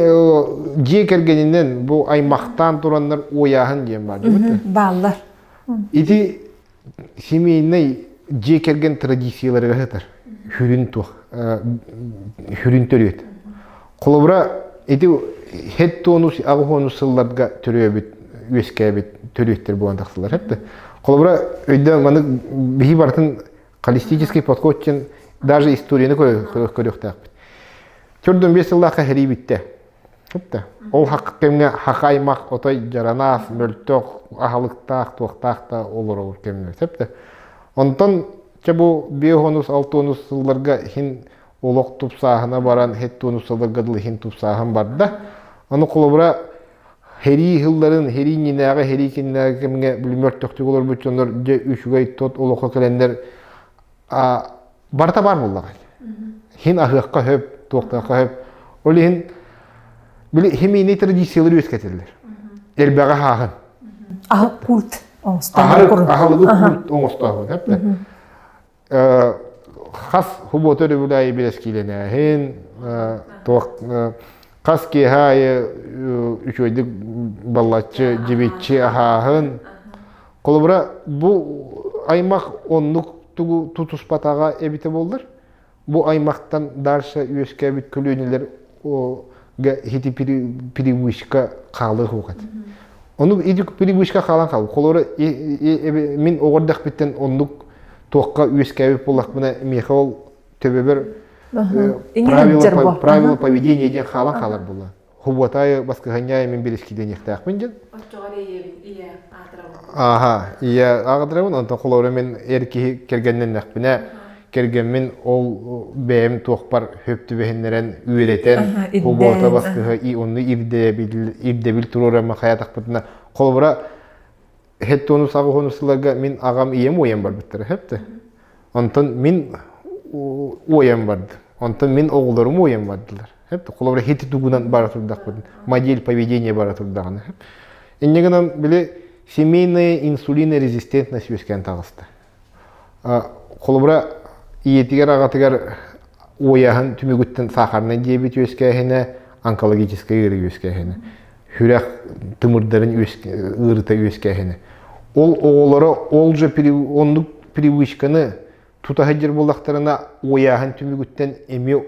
дьиэ кэргэнинэн бу аймахтаан тураннар уойааһын диэн баар дьэбит Бааллар. Ити семейнай дьиэ кэргэн традицияларыгар сытар сүрүн туох сүрүн төрүөт. Холобура, ити хэд туонус аҕыс сылларга төрүөбүт үөскээбит төрүөттэр буолан тахсаллар хэппэ. Холобура, өйдөөн маннык биһи барытын холистический подход диэн даже историяны көрүөхтээхпит. 45 сыллаахха сэрии бүттэ. Ол кэмҥэ хаха аймах отой дьаранаах, мөлтөх, аһылыктаах, туохтаах да олорор кэмҥэ сөп да. Онтон чэ бу 5 6 сылларга иһин олох тупсааһына баран, 7 сылларга дылы иһин тупсааһын барда. Ону холобура сэрии сылларын, сэрии иннинээҕи, сэрии кэннинээҕи кэмҥэ били мөлтөхтүк олорбут дьоннор дьэ үчүгэй тот олоххо кэлэннэр барыта баар буоллаҕа. Хин аһыахха сөп, туохтаахха сөп. Ол иһин били химийный традициялар үөскэтиллэр. Элбэҕи аһааһын. Аһы культ оҥостооһун. Аһылыгы культ оҥостооһун. Хас суббота өрөбүл аайы бэрэскиилэнээһин, туох хас киэһэ аайы үчүгэйдик баллаччы, дьибиччи аһааһын. Холобура, бу аймах оннук тугу тутуспатаҕа эбитэ буоллар, бу аймахтан дальше үөскээбит көлүөнэлэр ити привычка хаалыах уох этэ. Ону ити привычка хаалан хаалар. Холобура, мин оҕо эрдэхпиттэн оннук туохха үөскээбит буоллахпына, миэхэ ол төбөбөр правила поведения диэн хаалан хаалар буолла. Хубуотаайы баскыһанньаайы мин бирискилиэниэхтээхпин диэн. Оччоҕо эрэ ийэбин, ийэ аатырабын. Ааха, ийэ аатырабын, онтон холобура мин эр киһи кэргэннэннэхпинэ, кэргэммин ол бэйэм туохпар хөп түбэһиннэрэн үөрэтэн, хубуота баскыһа и онну ирдэбил, ирдэбил туруорама хайатахпытына, холобура хеттуону саҕыһону сылларга мин аҕам ийэм уойан барбыттара хэпте. Онтон мин уойан бардым. Онтон мин оҕолорум уойан бардылар. Холобура хити тугунан бара турдахпытын, модель поведения бара турдаҕына. Инньэ гынан били семейная инсулинорезистентность үөскээн таҕыста. Холобура ийэтигэр аҕатыгар уойаһын түмүгүттэн сахарнай диабет үөскээһинэ, онкологическай ыарыы үөскээһинэ, сүрэх тымырдарын ыарыыта үөскээһинэ. Ол оҕолоро ол же оннук привычканы тута сылдьар буоллахтарына уойааһын түмүгүттэн эмиэ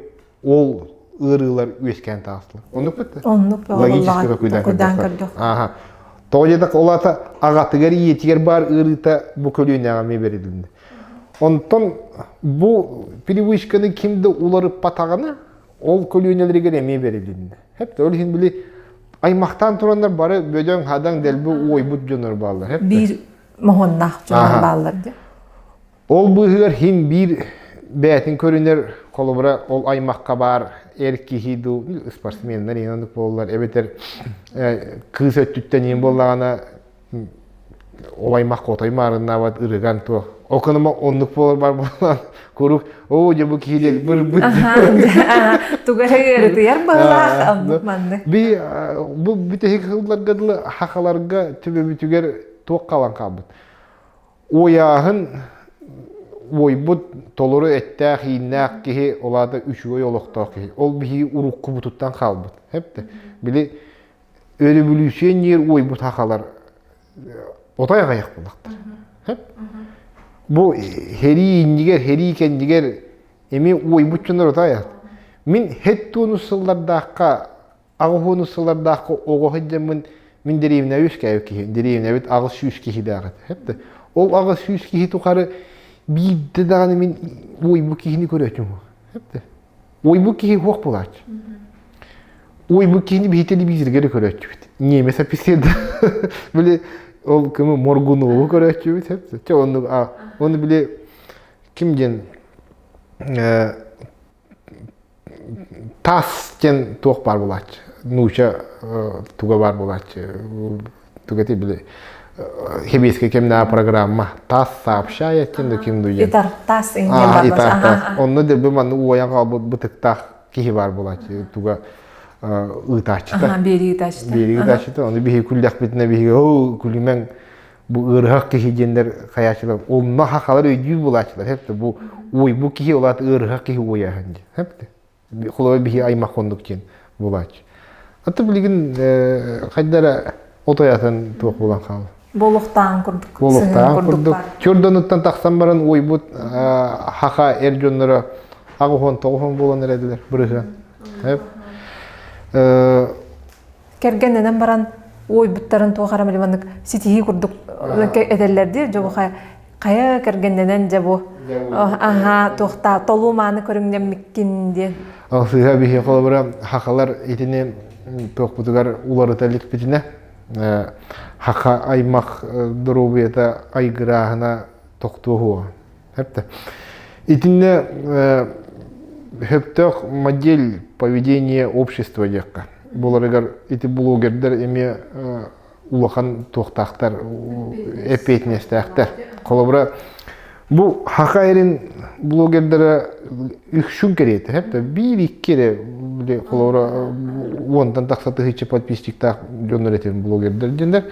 ол ыарыылар үөскээн таҕыстылар. Оннук бытта? Оннук Логически толкуйдаан көрдөх. Ааха. Тоҕо диэтэх ол аата аҕатыгар ийэтигэр баар ыарыыта бу көлүөнэҕэ эмиэ бэрилиннэ. Онтон бу привычканы ким да уларыппатаҕына ол көлүөнэлэригэр эмиэ бэрилиннэ. Хэп ол иһин били аймахтаан тураннар бары бөдөҥ-хадаҥ дэлби уойбут дьоннор бааллар. Хэп Биир моһуоннаах дьоннор бааллар дии. Ол быыһыгар хин биир бэйэтин көрүнэр, холобура, ол аймахха баар эр киһи дуу, спортсменнар иһин оннук буоллар, эбэтэр кыыс өттүттэн иһин буоллаҕына, Ол аймах хотой маарыннаабат ырыган туох. Оконома оннук буолар бар буолан курук оо дьэ бу киһи диэн быр-быт. Туга эрэ ыарытыйар быһылаах оннук маннык. Би бу бүтэһик сылларга дылы хахаларга төбөбүтүгэр туох хаалан хаалбыт. Уойааһын уойбут толору эттээх ииннээх киһи ол аата үчүгэй олохтоох киһи. Ол биһиги уруккубутуттан хаалбыт. Хэпте. Били өрөбүлүүсүйэ уойбут хахалар отой аҕыйах буоллахтар. Хэп. Бу һэрии иннигэр, һэрии кэннигэр эмиэ уойбут дьоннор отой аҕыйах. Мин хэт туонус сыллардаахха аҕыс сыллардаахха оҕо сылдьаммын мин дэриэбинэбит үөскээбит киһи дэриэбинэбит 800 киһилээх этэ ол 800 киһи тухары биирдэ даҕаны мин уойбут киһини көрөөчүм уойбут киһи суох буолааччы уойбут киһини биһи телевизорга эрэ көрөөччүбүт немец офицерда били ол кымы моргунову көрөөччүбүт чэ оннук ону били ким диэн Тас диэн туох баар буолааччы. Нууча туга баар буолааччы. Туга эти били химический кэмнээх программа ТАСС сообщает диэн да ким дуйан. Итар ТАСС иҥген бар Итар ТАСС. Онно дэлби манны уойан хаалбыт бытыктаах киһи баар буолааччы. Туга ыытааччыта. Биэрии ыытааччыта. Биэрии ыытааччыта. Ону биһиги күллэхпитинэ биһиги оо күлүмэҥ бу ыарыһах киһи диэннэр хайааччылар онно хахалар өйдүүр булааччылар хэпте бу ой бу киһи улаат ыарыһах киһи уойааһын диэн хэпте холобур биһи аймах оннук диэн булааччы аты билигин хайдара отойатын туох булан хаалла Болуохтаан курдук болуохтаан курдук чурдонуттан тахсан баран уойбут хаха эр дьонноро 89 буолан эрэдилэр бырыһыан Кэргэннэнэн баран уойбуттарын туох эрэ маннык ситиһии курдук этэллэр дии дьэ хайа кэргэннэнэн дьэ бу аха туохтаа толуу мааны көрүҥнэммиккин диэн Сыыһа биһи холобура хахалар итини туохпутугар уларыта иликпитинэ хаха аймах доруобуйата айгырааһына тохтуоһуо Эптэ. Итиннэ сөптөөх модель поведения общества диэххэ. Буларыгар ити блогердар эмиэ улахан туохтаахтар, эппиэтинэстээхтэр. Холобура, бу хаха эрин блогердара үксүн кэриэтэ, эптэ биир-икки эрэ холобура уонтан тахса тыһыынча подписчиктаах дьоннор этин блогердар диэннэр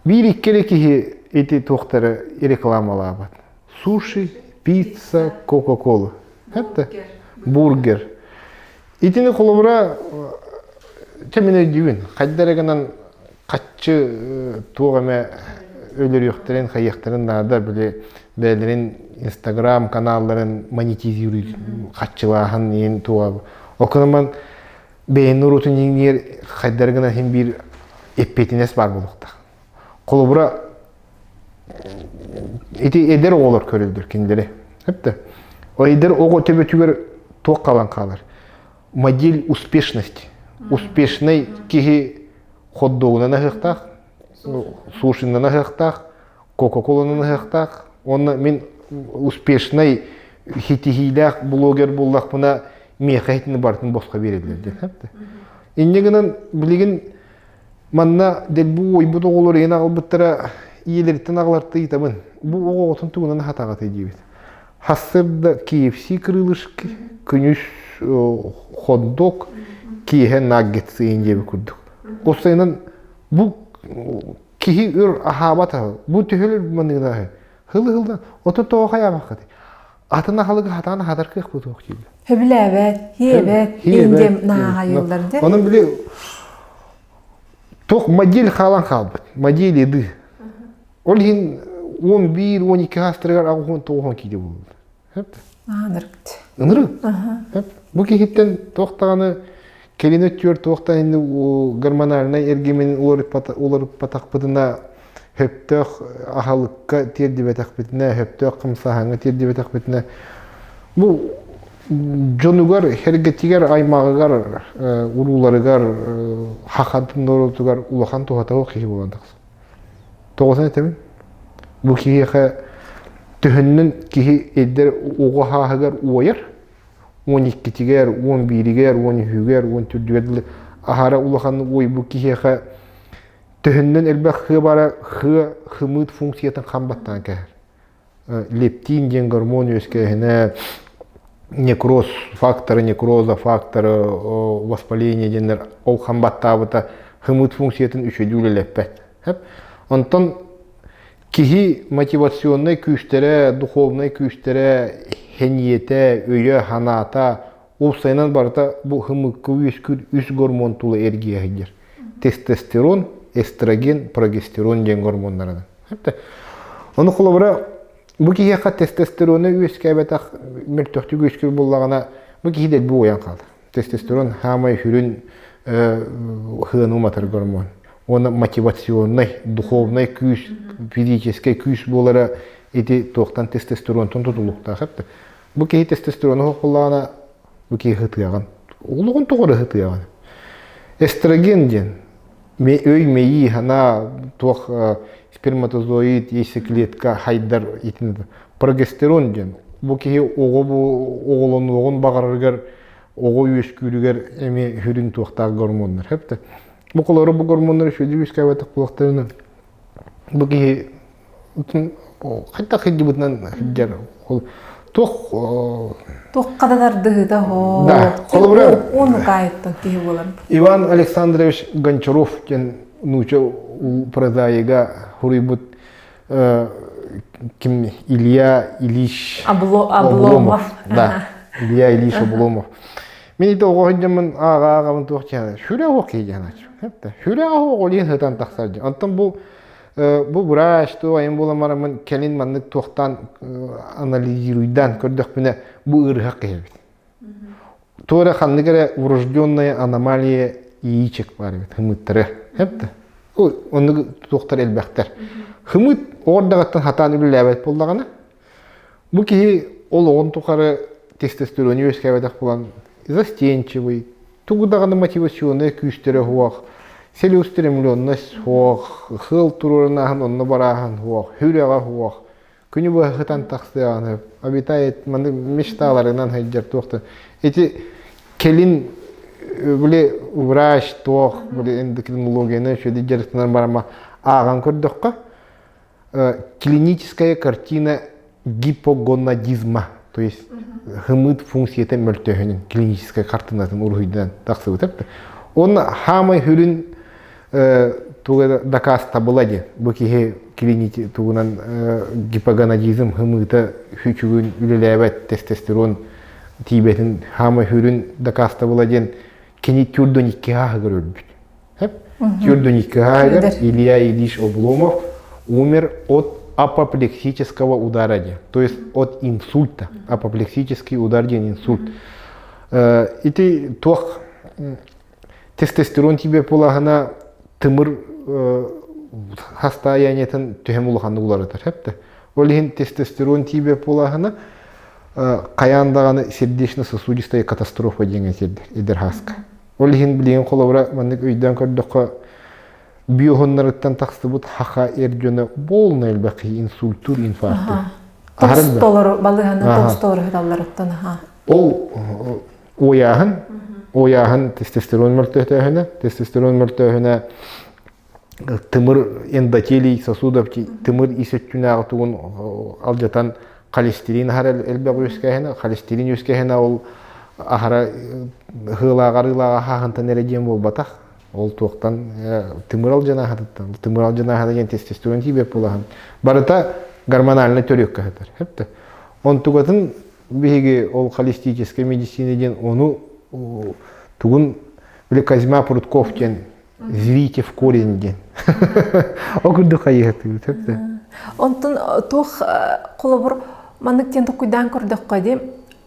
биир-икки эрэ киһи ити туохтары рекламалаабат. Суши, пицца, кока-кола. Это бургер. Итини холобура чэ мин өйдүүбүн. Хайда эрэ гынан хаччы туох эмэ өлөрүөхтэрин, хайыахтарын наада били бэйэлэрин Инстаграм каналларын монетизируют хаччылааһын иин туга. Окунаман бэйэн норуотун иҥниэр хайдары гынан иһин биир эппиэтинэс баар буолуохтаах. Холобура ити эдэр оҕолор көрөллөр кинилэри. Эптэ. Эдэр оҕо төбөтүгэр туох хаалан хаалар? Модель успешности. Успешный киһи хот-догунан аһыахтаах, сушинан аһыахтаах, кока-коланан аһыахтаах. Уонна мин успешный хитиһиилээх блогер буоллахпына миэхэ итини барытын босхо биэрэллэр диэн. Инньэ гынан билигин Манна дэлби уойбут оҕолор ийэн аҕалбыттара ийэлэриттэн аҕаларта ыйытабын. Бу оҕо оҕотун тугунан аһатаҕытый диибит. Сарсыарда KFC крылышки, күнүс хот-дог, киэһэ наггетс ыйын диэбит курдук. Уопсайынан бу киһи өр аһаабат аһы. Бу төһөлөр маныгына аһы. Хылы-хылдан отон тоҕо хайаабаккытый? Атын аһылыгы хатаан аһатар кыахпыт суох дииллэр. Сөбүлээбэт, хиэбэт, индем нааҕайыллар дьэ. Онон били туох модель хаалан хаалбыт. Модель еды. Ол иһин 11, 12 хаастарыгар 89 киилэ буолбут. Ынырык. Ынырык. Бу киһиттэн туох даҕаны кэлин өттүгэр туох да гормональнай эргимин уларыппатахпытына сөптөөх аһылыкка тиэрдибэтэхпитинэ, сөптөөх хамсааһыҥҥа тиэрдибэтэхпитинэ, бу дьонугар, эргэтигэр, аймаҕыгар, урууларыгар, хахатын норуотугар улахан туһата суох киһи буолан тахсар. Тоҕотун этэбин? Бу киһиэхэ төһөннөн киһи эдэр оҕо сааһыгар уойар, 12-тигэр, 11-игэр, 13-үгэр, 14-үгэр дылы аһара улахан уойбут киһиэхэ. Төһөннөн элбэх хыа бара хыа хымыыт функциятын хам баттаан кэһэр. Лептин диэн гормон үөскээһинэ некроз факторы, некроза факторы, воспаление диэннэр ол хам баттаабыта хымыыт функциятын үчүгэйдик үлэлэппэт. Онтон киһи мотивационнай күүстэрэ, духовнай күүстэрэ, хэнийэтэ, өйө, санаата уопсайынан барыта бу хымыкка үөскүүр үс гормон тула эргийэ сылдьар. Тестостерон, эстроген, прогестерон диэн гормоннарынан. Ону холобура бу киһиэхэ тестостерону үөскээбэтэх мөлтөхтүк үөскүүр буоллаҕына бу киһи дэлби уойан хаалар. Тестостерон хаамай сүрүн хыаны уматар гормон. Уонна мотивационнай, духовнай күүс, физическэй күүс буолара ити туохтан тестостеронтон тутулуктаах эбит. Бу киһи тестостерону хохуллаҕына бу киһи ытыаҕын. Олоҕун тоҕо эрэ ытыаҕын. Эстроген диэн өй мэйии санаа туох сперматозоид, яйцеклетка хайдар итин прогестерон диэн бу киһи оҕо бу оҕолонуоҕун баҕарарыгар оҕо үөскүүрүгэр эмиэ сүрүн туохтаах гормоннар хэптэ бу холоро бу гормоннар үчүгэйдик үөскээбэтэх буолуохтарына бу киһи хайдах сылдьыбытынан сылдьар ол туох туохха да тардыһыыта да холобура уонукаайыттан киһи буолар Иван Александрович Гончаров диэн нууча прозаига хуруйбут ким Илья Ильич Обломов да Илья Ильич Обломов мин ити оҕо сылдьаммын ааҕа ааҕабын туох диэн сүрэ оһох киһи диэн сүрэ оһох олиин сытан тахсар дьон онтон бу Бу врач туох айан буолан бараммын кэлин маннык туохтаан анализируйдаан көрдөхпүнэ бу ыарыһах киһи эбит. Туох эрэ ханнык эрэ врожденная аномалия яичек баар эбит хымыттары. Хэпте. Оннук туохтар элбэхтэр. Хымыт оҕордаҕыттан хатаан үлэлээбэт буоллаҕына бу киһи олоҕун тухары тестостерону үөскээбэтэх буолан застенчивый, тугу даҕаны мотивационнай күүстэрэ суох, целеустремленность суох, сыал туруорунааһын онно барааһын суох, сүрэҕэ суох, күнү быһа сытан тахсыаҕын обитает маннык мечталарынан сылдьар туох да ити кэлин били врач туох били эндокринологияны үчүгэйдик дьарыктанан барама ааҕан көрдөххө клиническая картина гипогонадизма, то есть хымыт функцията мөлтөөһүнүн клиническай картинатын уруһуйдан тахсыбыт. Он хаамай хүрүн туга дакаастабыла диэн бу киһи клиники тугунан гипогонадизм хымыыта хүчүгүн үлэлээбэт тестостерон тиийбэтин хаамай хүрүн дакаастабыла диэн кини түрдөн икки ааһыгар өлбүт. Тюрдуниккагар Илья Ильич Обломов умер от апоплексического удара, то есть от инсульта. Апоплексический удар диэн инсульт. Ити туох тестостерон тебе пулаһына тымыр состояниетын түһэм улаханнык уларытар хэпте. Ол иһин тестостерон тебе пулаһына хайаан даҕаны сердечно-сосудистая катастрофа диэҥҥэ тиэрдэр эдэр хааска. Ол иһин билигин холобура маннык өйдөөн көрдөххө биоһуннарыттан тахсыбыт хаха эр дьоно полный элбэх киһи инсультур, инфарктыр. Толору балыыһаны толору сыталларыттан Ол уойааһын, уойааһын тестостерон мөлтөөһүнэ, тестостерон мөлтөөһүнэ тымыр эндотелий сосудов тымыр ис өттүнээҕи тугун алдьатан холестерин аһара элбэх үөскээһинэ холестерин үөскээһинэ ол аһара ыһыылааҕар ыһааһынтан эрэ диэн буолбатах ол туохтан тымыр алдьанааһытыттан тымыр алдьанааһына диэн тестостерон тиийбэт буолаһын барыта гормональнай төрүөккэ сытар хэптэ онтугатын биһиги ол холистическай медицина диэн ону тугун били Козьма Прутков диэн Зрите в корень диэн. Ол курдук хайыһатыыбыт сөп Онтон туох холобур маннык диэн токуйдаан көрдөххө дии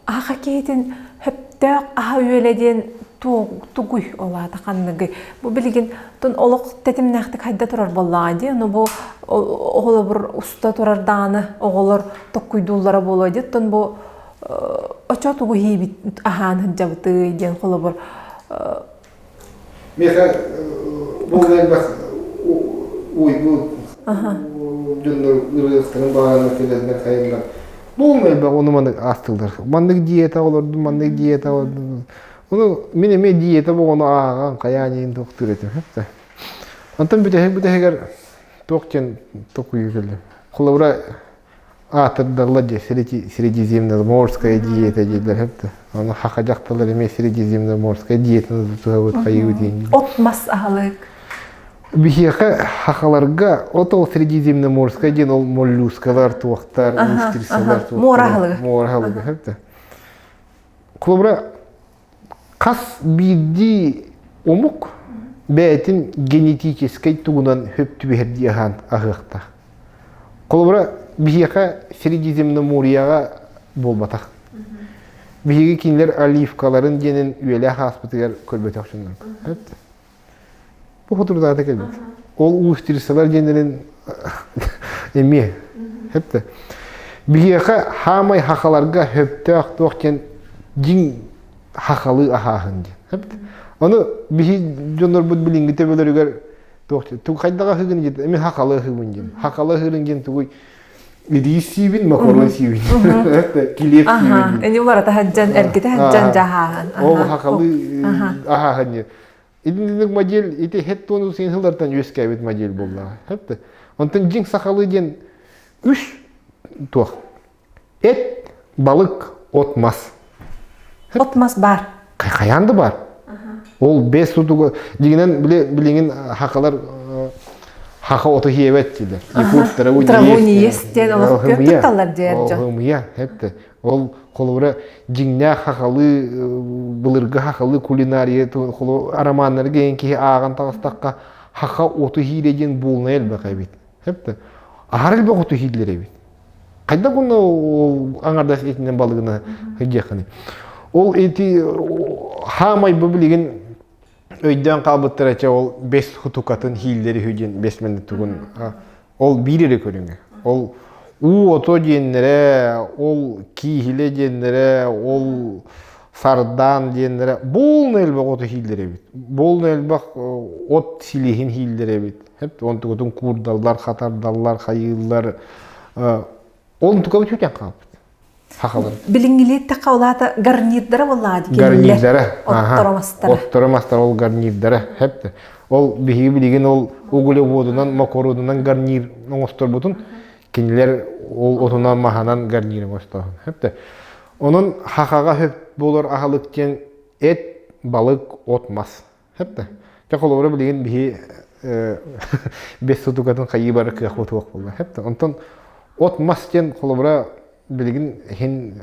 аха киһитин хөптөөх аһа үөлэ диэн тугуй ол аата ханныгый бу билигин тон олох тэтимнээхтик хайда турар буоллаҕа дии ону бу холобур уста турар даҕаны оҕолор токкуйдууллара буолуо дии оттон бу очо тугу иһиибит аһаан сылдьабытый диэн холобур Миэхэ бу элбэх уйбут дьоннор ырыахтарын баҕаран кэлэннэр хайаллар. Бу элбэх ону маннык аастылар. Маннык диета олордум, маннык диета олордум. Ону мин эмиэ диета ону ааҕан хайаан иһин тохтуур этим. Онтон бүтэһик бүтэһигэр туох диэн токуйу кэллим. Холобура аатырдалла дии средиземноморская диета дииллэр хэпте. Аны хаха дьахталлар эмиэ средиземноморская диетаны тутуһабыт хайыы диэн. От мас аһылык. Биһиэхэ хахаларга от ол средиземноморская диэн ол моллюскалар туохтар, устрицалар туохтар. Муора аһылыга. Муора аһылыга хэпте. Холобура Хас биирдии омук бэйэтин генетическэй тугунан хөп түбэһэрдии аһаан аһыахтаах. Холобура, биһиэхэ Средиземноморьеҕа буолбатах. Биһиги кинилэр оливкаларын диэнин үөлээх ааспытыгар көрбөтөх дьоннорбут. Бу хотурдаата кэлбит. Ол уустирсалар диэннэрин эмиэ. Хэптэ. Биһиэхэ хаамай хахаларга хөптөөх туох диэн дьиҥ хахалыы аһааһын диэн. Хэптэ. Ону биһи дьоннорбут билиҥҥи төбөлөрүгэр туох диэн тугу хайдах аһыыгын диэн эмиэ хахалы аһыыбын диэн. Хахалы аһыырын диэн тугуй ириис сиибин, макарон сиибин, килиэп сиибин. Эни уларата сылдьан, эргитэ сылдьан дьаһааһын. Ол хахалы аһааһын диэн. Итинник модель ити хэт туону сыллартан үөскээбит модель буоллаҕа. Хэппэ. Онтон дьиҥ сахалыы диэн үс туох. Эт, балык, от мас. От мас баар. Хайаан да баар. Ол бэс сутуга дигинен биле билигин хакалар хаха оту хиэбэт диилэр. Якут траву не есть диэн олох күөх тутталлар диэр дьон. Хымыйа, хепте. Ол холобура дьиҥнээх хахалыы былыргы хахалыы кулинария романнары киһи киһи ааҕан таҕыстахха хаха оту иһиирэ диэн буолунай элбэх эбит. Хэптэ. Аһар элбэх оту иһииллэр эбит. Хайдах уонна ол аҥардас итинэн балыгына сылдьыаххыный. Ол ити хаамай бу билигин өйдөөн хаалбыттара чэ ол бэс хутукатын хииллэри үһү диэн бэс тугун ол биир эрэ көрүҥэ. Ол уу ото диэннэрэ, ол кииһилэ диэннэрэ, ол сардаан диэннэрэ буолна элбэх оту хииллэр эбит. Буолна элбэх от силиһин хииллэр эбит. Онтукутун куурдаллар, хатардаллар, хайыыллар. Ол онтукабыт үтэн хаалбыт. Хахалар. Билиҥҥилиэттэххэ улаата гарнирдара буоллаҕа Гарнирдара. Отторо мастара. Отторо мастара ол гарнирдара. Хэп. Ол биһиги билигин ол углеводунан, макаронунан гарнир оҥосторбутун кинилэр ол отунан маһанан гарнир оҥостоһун. Хэп. Онон хахаҕа хөп буолар аһылык диэн эт, балык, от мас. Хэп. Чэ холобура билигин биһи бес сутукатын хайыы бары кыахпыт суох буолла. Хэп. Онтон от мас диэн холобура билигин иһин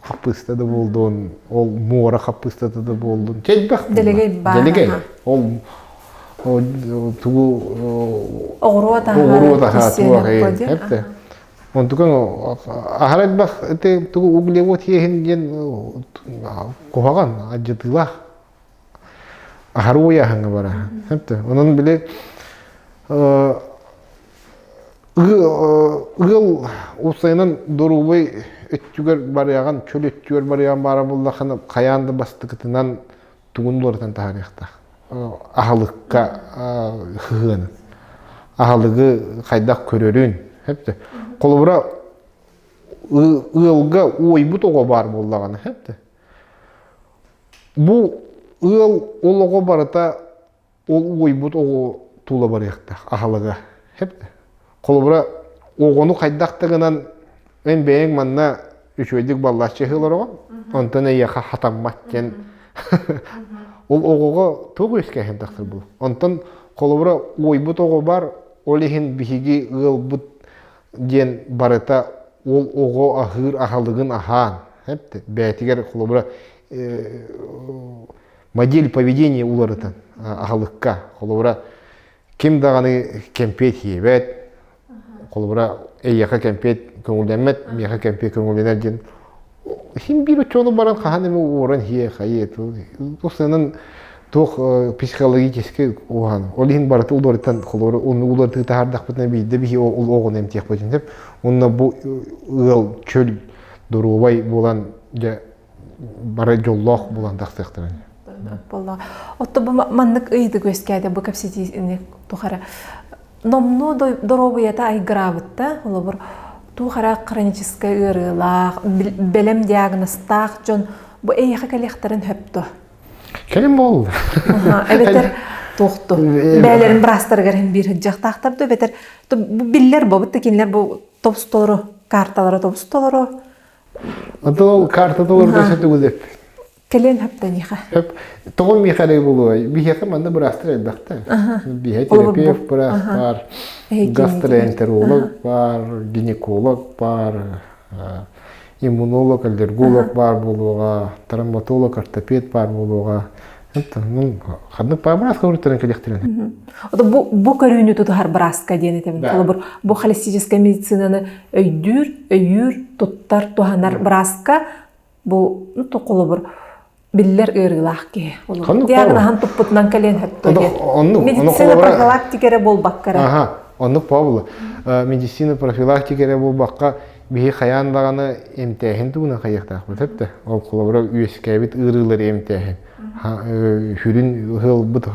хаппыыста да буолдун, ол муора хаппыыстата да буолдун. Элбэх Дэлэгэй баар. Дэлэгэй. Ол тугу оҕуруот аһа, оҕуруот аһа туох эптэ. Онтукан аһар элбэх ити тугу углевод иэһин диэн куһаҕан алдьатыылаах аһар уйааһыҥҥа бараһын. Эптэ. Онон били Ыал уопсайынан доруобай өттүгэр барыаҕын, чөл өттүгэр барыаҕын баара буоллаххына, хайаан да бастакытынан тугун уларытан таһаарыахтаах. Аһылыкка сыһыанын. Аһылыгы хайдах көрөрүн. Холобура, ыалга уойбут оҕо баар буоллаҕына, бу ыал ол оҕо барыта Ол уойбут оҕо тула барыахтаах аһылыга. Холобура, оҕону хайдах да гынан эн бэйэҥ манна үчүгэйдик баллааччы ыһыылар онтон эйиэхэ хатаммат диэн ол оҕоҕо туох үөскээһин тахсар бу. Онтон холобура уойбут оҕо бар, ол иһин биһиги ыалбыт диэн барыта ол оҕо аһыыр аһылыгын аһаан, бэйэтигэр холобура модель поведения уларытан аһылыкка холобура ким даҕаны кэмпиэт сиэбэт холобура эйиэхэ кэмпиэт көҥүллэммэт миэхэ кэмпиэт көҥүллэнэр диэн син биир оччону баран хаһан эмэ уоран сиэ хайыа тусанан туох психологическай уһан ол иһин барыта уларытан холобура ону уларытыы таһаардахпытына биирдэ биһи ол оҕону эмтиэхпитин сөп уонна бу ыал чөл доруобай буолан дьэ бары дьоллоох булан тахсыахтара. Буолла. Отто бу маннык ыйытык үөскээтэ бу кэпсэтиини тухары. Номнуо доруобуйата айгыраабытта, холобур, туох эрэ хроническай ыарыылаах, бэлэм диагнозтаах дьон бу эйиэхэ кэлиэхтэрин сөп дуо? Кэлин буолла. Эбэтэр Туохту? Бээлэрин быраастарыгар иһин биир сылдьыахтаахтар дуо эбэтэр биллэр буолбут да кинилэр бу тобус-толору карталара тобус-толору. Онтон ол карта толору сөтүгүлэп. Кэлиэн хаптаниха. Хөп. Тоҕо миэхэ эрэ буолуой? Биһиэхэ манна быраастар элбэхтэр. Биһэ терапевт быраас баар, гастроэнтеролог баар, гинеколог баар, иммунолог, аллерголог баар буолуоҕа, травматолог, ортопед баар буолуоҕа. Ханнык баар быраас көрүттэрин кэлиэхтэрин. Бу бу көрүүнү тутуһар бырааска диэн этэбин. Холобур, бу холистическай медицинаны өйдүүр, өйүүр, туттар, туһанар бырааска бу холобур биллэр ыарыылаах киһи. Диагноһын туппутунан кэлиэн сөп Оннук, Медицина профилактика эрэ буолбакка эрэ. Аха, оннук Павла. Медицина профилактика эрэ буолбакка, биһи хайаан даҕаны эмтээһин тугунан хайыахтаахпыт эптэ. Ол холобура үөскээбит ыарыылары эмтээһин. Сүрүн ыһылбыт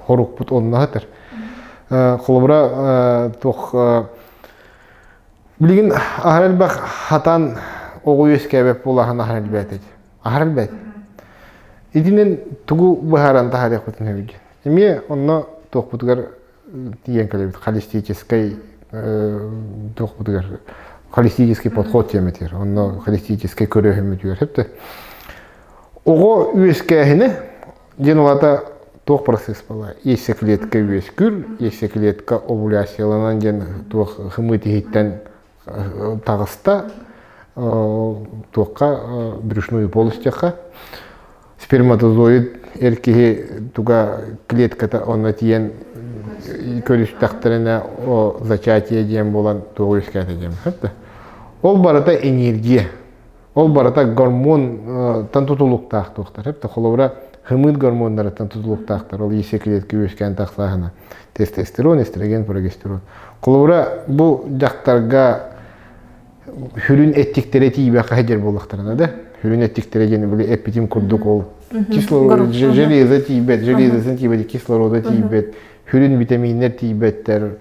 хорукпут онно сытар. Холобура туох билигин аһар элбэх хатан оҕо үөскээбэт буолаһын аһар элбээтэ. Аһар элбэт. Итинэн тугу быһааран таһаарыахпытын сөбүй? Эмиэ онно туохпутугар тиийэн кэлэбит холистическай туохпутугар холистический подход диэмэтигэр онно холистическай көрөөһүммүтүгэр сөптө оҕо үөскээһинэ диэн улата туох процесс буолла яйцеклетка үөскүүр яйцеклетка овуляцияланан диэн туох хымыт иһиттэн таҕыста туохха брюшную полостьха сперматозоид эр киһи туга клетката онно тиийэн көрүстэхтэринэ зачатие диэн буолан туох үөскээтэ диэн ол барыта энергия ол барыта гормонтан тутулуктаах туохтар эптэ холобура хымыт гормоннарыттан тутулуктаахтар ол яйцеклетка үөскээн тахсааһына тестостерон эстроген прогестерон холобура бу дьахтарга сүрүн эттиктэрэ тиийбэххэ сылдьар буоллахтарына да сүрүн эттиктэрэ диэн били эппитим курдук ол кислород железо тиийбэт железосын тиийбэт кислорода тиийбэт сүрүн витаминнэр тиийбэттэр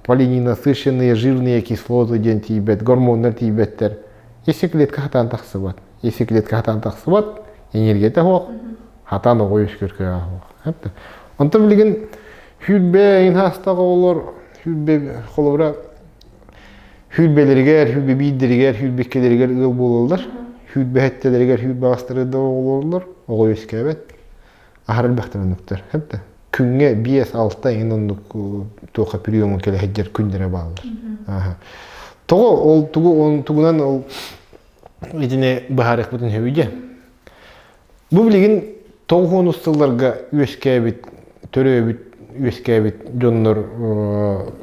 полиненасыщенные жирные кислоты диэн тиийбэт гормоннар тиийбэттэр яйцеклетка хатаан тахсыбат яйцеклетка хатаан тахсыбат энергията суох хатаан оҕо үөскүүр кыаҕа суох онтон билигин сүүрбэ эҥин саастаах оҕолор сүүрбэ холобура Сүүрбэлэригэр, сүүрбэ биирдэригэр, сүүрбэккэлэригэр ыал буолаллар. Сүүрбэһэттэлэригэр, сүүрбэ аҕыстарыгар да оҕолороллор. Оҕо үөскээбэт. Аһара элбэхтэр оннуктар. Хэп Күҥҥэ 5-6 эҥин оннук туохха приемун кэлэ сылдьар күннэрэ бааллар. Тоҕо ол тугу он тугунан ол итини быһаарыахпытын сөбүй дьэ. Бу билигин тоҕус сылларга үөскээбит, төрөөбүт, үөскээбит дьоннор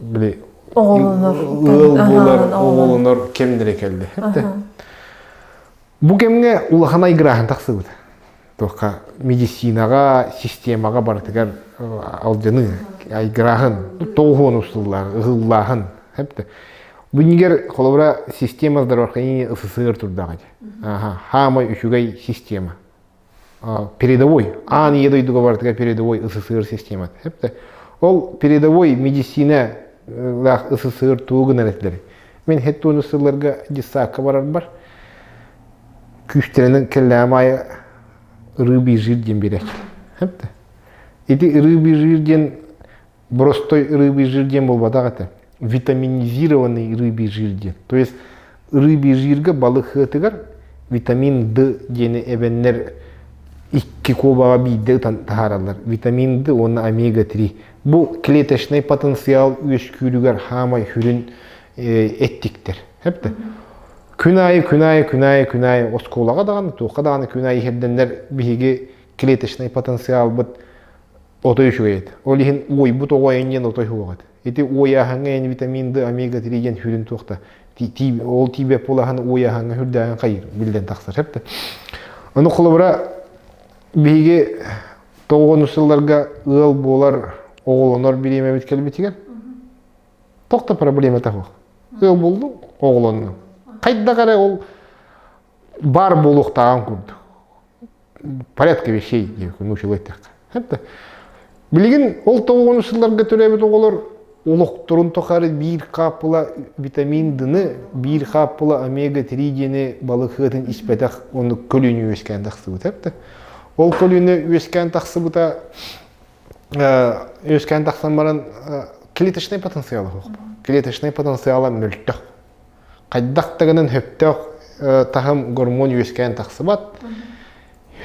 били оҕолонор, ыал буолар, оҕолонор кэмнэрэ кэллэ. Бу кэмҥэ улахан айгырааһын тахсыбыт. Туохха медицинаҕа, системаҕа барытыгар алдьаныы, айгырааһын, тоҕуһуон сыллаах, ыһыллааһын. Бу холобура система здравоохранения СССР турдаҕа Хаамай үчүгэй система. Передовой, аан ийэ дойдуга барытыгар передовой СССР системата. Ол передовой медицина лаах СССР тугу гынар этилэр. Мин хеттуону сылларга детсадка барарбар күүстэринэн кэллэҕим аайы рыбий жир диэн биэрээччилэр. Ити рыбий жир диэн Простой рыбий жир диэн буолбатах этэ. Витаминизированный рыбий жир диэн. То есть рыбий жирга балык сыатыгар витамин Д диэни эбэннэр икки куобаҕа биирдэ ытан таһаараллар. Витамин Д уонна омега-3. Бу клеточный потенциал үөскүүрүгэр хаамай сүрүн эттиктэр. Хэптэ. Күн аайы, күн аайы, күн аайы, күн аайы оскуолаҕа даҕаны, туохха даҕаны күн аайы иһэрдэннэр биһиги клеточный потенциалбыт Отой үчүгэй этэ. Ол иһин уойбут оҕо айан отой суох этэ. Ити уойааһыҥҥа эн витамин Д, омега-3 диэн сүрүн туохта ол тиийбэт буолаһын уойааһыҥҥа сүрдээҕин хайыр биллэн тахсар сөп да. Ону холобура биһиги тоҕуонус сылларга ыал буолар оҕолонор бириэмэбит кэлбитигэр туох да проблемата суох. Ыал буоллум, оҕолоннум. Хайдах эрэ ол баар буолуохтааҕын курдук. Порядка вещей диэн научилай эттэххэ. Билигин ол тоҕуону сылларга төрөөбүт оҕолор олохторун тухары биир хааппыла витамин Д-ны, биир хааппыла омега-3 диэни балык сыатын испэтэх оннук көлүөнэ үөскээн тахсыбыта. Ол көлүөнэ үөскээн тахсыбыта. Үөскээн тахсан баран клеточный потенциала суох. Клеточный потенциала мөлтөх. Хайдах да гынан сөптөөх таһым гормон үөскээн тахсыбат.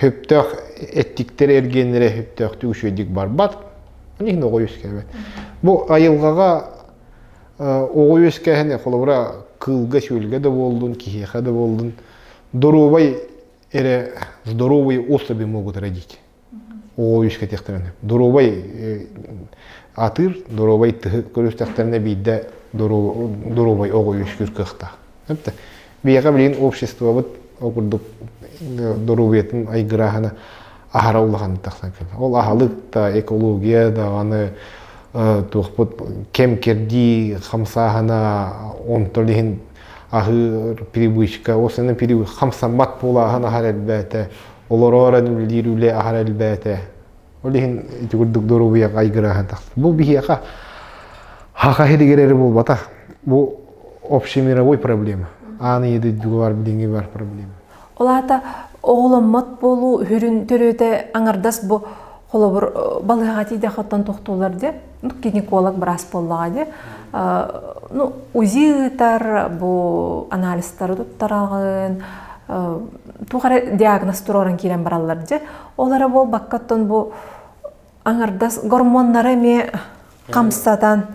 Сөптөөх эттиктэр эргиэннэрэ сөптөөхтүк үчүгэйдик барбат. Иһин оҕо үөскээбэт. Бу айылҕаҕа оҕо үөскээһин холобура кыылга-сүөлгэ да буоллун, киһиэхэ да буоллун доруобай эрэ здоровые особи могут родить. Оҕо үөскэтиэхтэрин. Доруобай атыыр, доруобай тыһы көрүстэхтэринэ биирдэ доруобай оҕо үөскүүр кыахтаах. Биһиэхэ билигин обществобыт ол курдук доруобуйатын айгырааһына аһара улаханнык тахсан кэллэ. Ол аһылык да, экология даҕаны туохпут кэм-кэрдии хамсааһына онтон иһин аһыыр привычка, ол сэнэ хамсаммат буолааһын аһар элбээтэ, олорор үлэлиир үлэ аһар элбээтэ. Ол иһин ити курдук доруобуйаҕа айгырааһын тахсар. Бу биһиэхэ хаха иһигэр эрэ буолбатах. Бу общемировой проблема. Аан ийэ дойдуга бар билиҥҥи бар проблема. Ол аата оҕоломмот буолуу үрүн төрүөтэ аҥардас бу холобур балыыһаҕа тиийдэххэ оттон тохтууллар дии ну гинеколог быраас буоллаҕа дии ну УЗИ ыытар бу анализтары туттараҕын туох эрэ диагноз туруоран киирэн бараллар дии ол эрэ буолбакка оттон бу аҥардас гормоннары эмиэ хамсатан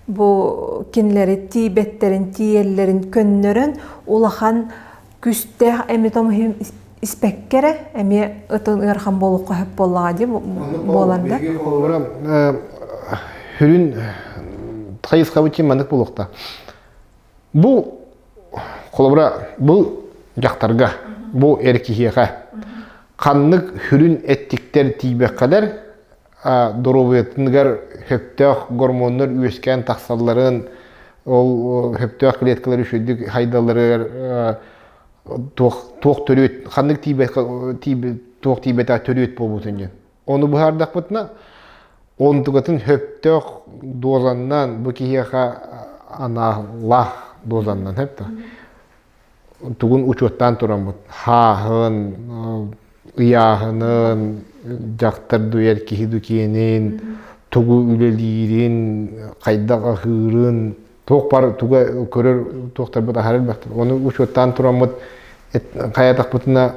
бу кинилэри тиийбэттэрин тиийэллэрин көннөрөн улахан күүстээх эми-том испэккэ эрэ эмиэ ытын ыарахан буолуохха сөп буоллаҕа дии буолан да Хүрүн хайысхабыт маннык буолуохта. Бу холобура бу дьахтарга, бу эр киһиэхэ ханнык хүрүн эттиктэр тиийбэххэлэр доруобуйатыгар сөптөөх гормоннар үөскээн тахсалларын, ол сөптөөх клеткалар үчүгэйдик хайдалларыгар туох туох төрүөт ханнык тиийбэт туох тиийбэтэх төрүөт буолбутун диэн. Ону быһаардахпытына, онтукатын сөптөөх дозаннан бу киһиэхэ аналлаах дозаннан сөптөөх тугун учуоттаан тураммыт хааһын, ыйааһынын, дьахтар дуйар киһи дукиэнин, тугу үлэлиирин, хайдах аһыырын, туох бар туга көрөр туохтарбыт аһар элбэхтэр. Ону учуоттаан тураммыт хайатахпытына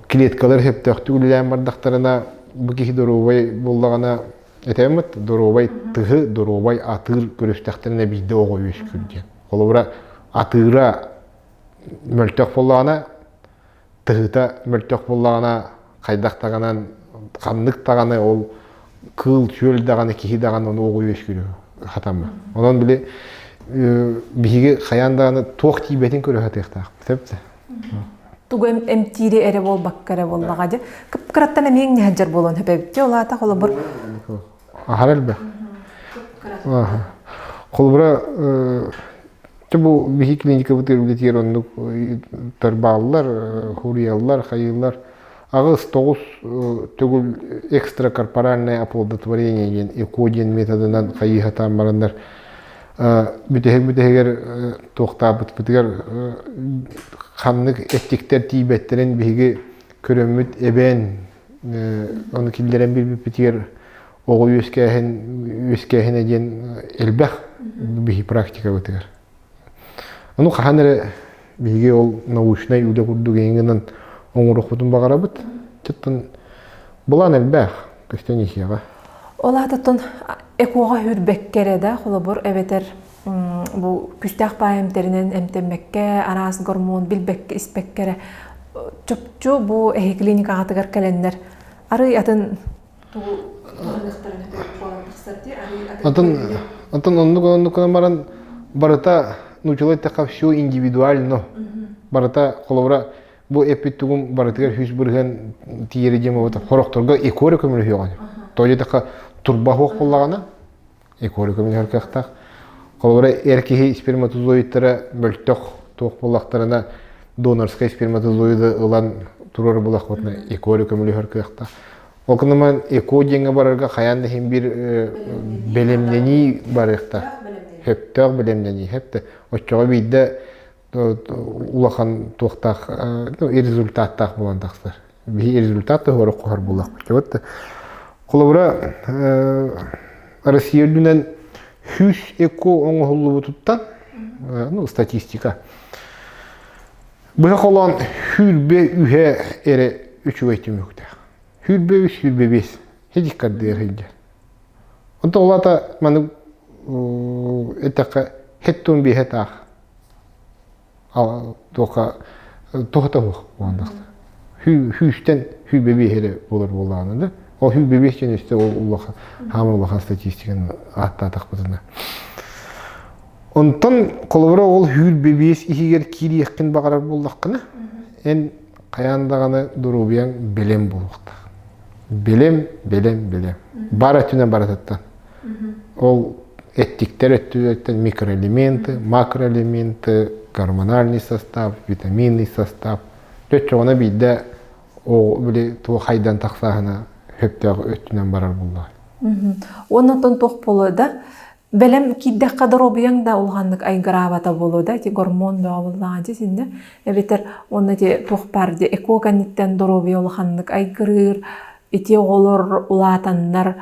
клеткалар сөптөөхтүк үлэлээн бардахтарына бу киһи доруобай буоллаҕына этэммит доруобай тыһы, доруобай атыыр көрүстэхтэринэ биирдэ оҕо үөскүүр диэн. Холобура, атыыра мөлтөх буоллаҕына, тыһыта мөлтөх буоллаҕына, хайдах даҕанан, ханнык даҕаны ол кыыл-сүөл даҕаны, киһи даҕаны ону оҕо үөскүүрү хатаммат. Онон били биһиги хайаан даҕаны туох тиийбэтин көрө сатыахтаахпыт, сөп Тугу эмтиири эрэ буолбакка эрэ буоллаҕа дьэ. Кып-кыраттан эмиэ иҥнэһэлдьэр буолуон сөп эбит дии, ол аата холобур Аһара элбэх. Холобура, бу биһи клиникабыт үлэтигэр оннук бааллар, хуруйаллар, хайыыллар. 8-9 төгүл экстракорпоральное оплодотворение диэн ЭКО диэн методынан хайыһатаан бараннар бүтэһик бүтэһигэр туохтаабытпытыгар ханнык эттиктэр тиийбэттэрин биһиги көрөммүт эбээн ону киллэрэн билбиппитигэр оҕо үөскээһин үөскээһинэ диэн элбэх биһи практикабытыгар. Ону хаһан эрэ биһиги ол научнай үлэ курдук эҥинэн оҥоруохпутун баҕарабыт. Чыттан былаан элбэх көстөн иһиэҕэ. Ол аатыттан ЭКО-ҕа үүрбэккэ эрэ да, холобур, эбэтэр бу күүстээх баай эмтэринэн эмтэммэккэ, араас гормон билбэккэ, испэккэ эрэ чопчу бу эһи клиникаҕытыгар кэлэннэр арый атын тугу туһаныахтарын буолан тахсар дии арый атын Атын атын оннук оннук гынан баран барыта нуучалыы эттэххэ все индивидуально. Барыта холобура бу эппит тугум барытыгар 100% тиийэри диэн буолбата. Хорохторго икори көмөлөһүөҕүн. Тоҕо диэтэххэ турба суох буоллаҕына икори көмөлөһөр кыахтаах. Холобура эр киһи сперматозоидтара мөлтөх туох буоллахтарына донорскай сперматозоиды ылан туруору булахпытына икори көмөлөһөр кыахтаах. Ол гынан ЭКО диэҥҥэ барарга хайаан да иһин биир бэлэмнэнии барыахтаах. Сөптөөх бэлэмнэнии. Сөптө. Оччоҕо биирдэ улахан туохтаах результаттаах буолан тахсар. Биһи результат туһугар оххоһор буоллахпыт. Вот. Холобура, Россия үрдүнэн 100 эко оҥоһуллубутуттан, ну, статистика, быһа холоон сүүрбэ үһэ эрэ үчүгэй түмүктээх. 23, 25 хидиккардыар сылдьар. Онтон ол аата маны эттэххэ хеттун биэһэ таах туохха туһата суох буолан Хүүстэн хүүбэ биэһэ эрэ буолар буоллаҕына да ол хүүбэ биэс диэн өстө ол улахан хаамар улахан статистиканы ааттаатахпытына. Онтон холобура ол хүүрбэ биэс иһигэр киириэххин баҕарар буоллаххына эн хайаан даҕаны доруобуйаҥ бэлэм буолуохтаах. Бэлэм, бэлэм, бэлэм. Бар өттүнэн барытыттан. Ол эттиктэр өттүлэриттэн микроэлементы, макроэлементы, гормональный состав, витаминный состав. Төччөҕүнэ биирдэ ол били туох хайдан тахсааһына сөптөөх өттүнэн барар буоллаҕа. Уонна оттон туох буолуо да бэлэм киирдэххэ доруобуйаҥ да улаханнык айгыраабата буолуо да ити гормон бөҕө буоллаҕа дии синнэ эбэтэр уонна ити туох баар дии эко кэнниттэн доруобуйа улаханнык айгырыыр ити оҕолор улаатаннар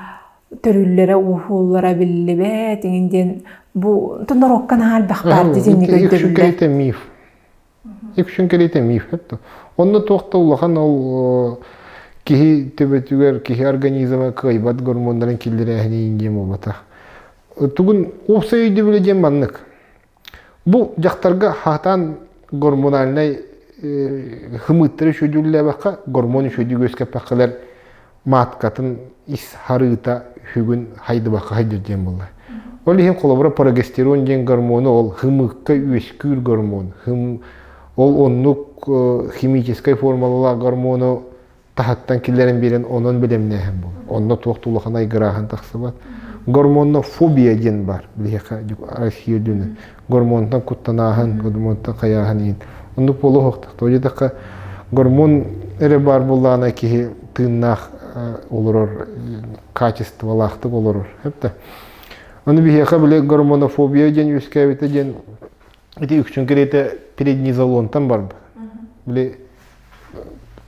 төрүүллэрэ ууһууллара биллибэт иҥин диэн бу норуокка наһаа элбэх баар дии итинник өйдөбүллэр миф Үксүн кэриэтэ миф это. Онно туох да улахан ол киһи төбөтүгэр киһи организма кыайбат гормоннарын киллэрээһини диэн буолбатах. Тугун уопсай өйдөбүлэ диэн маннык. Бу дьахтарга хатан гормональнай хымыттары үчүгүллээбэххэ гормон үчүгү үөскэппэххэлэр маткатын ис харыыта хүгүн хайдыбакка хайдыр диэн буолла. Ол иһин холобура прогестерон диэн гормону ол хымыкка үөскүүр гормон. Хым ол оннук химическай формулалаах гормону таһыттан киллэрэн биэрэн онон бэлэмнээһин буолар. Онно туох да улахан айгырааһын тахсыбат. Гормонно фобия диэн бар. Биһиэхэ Россия үрдүнэн. Гормонтан куттанааһын, гормонтан хайааһын иһин. Оннук буолуохтаах. Тоҕо диэтэххэ, гормон эрэ баар буоллаҕына киһи тыыннаах олорор, качестволаахтык олорор. Эптэ. Ону биһиэхэ били гормонофобия диэн үөскээбитэ диэн ити үксүн кэриэтэ преднизолонтан барбыт. Били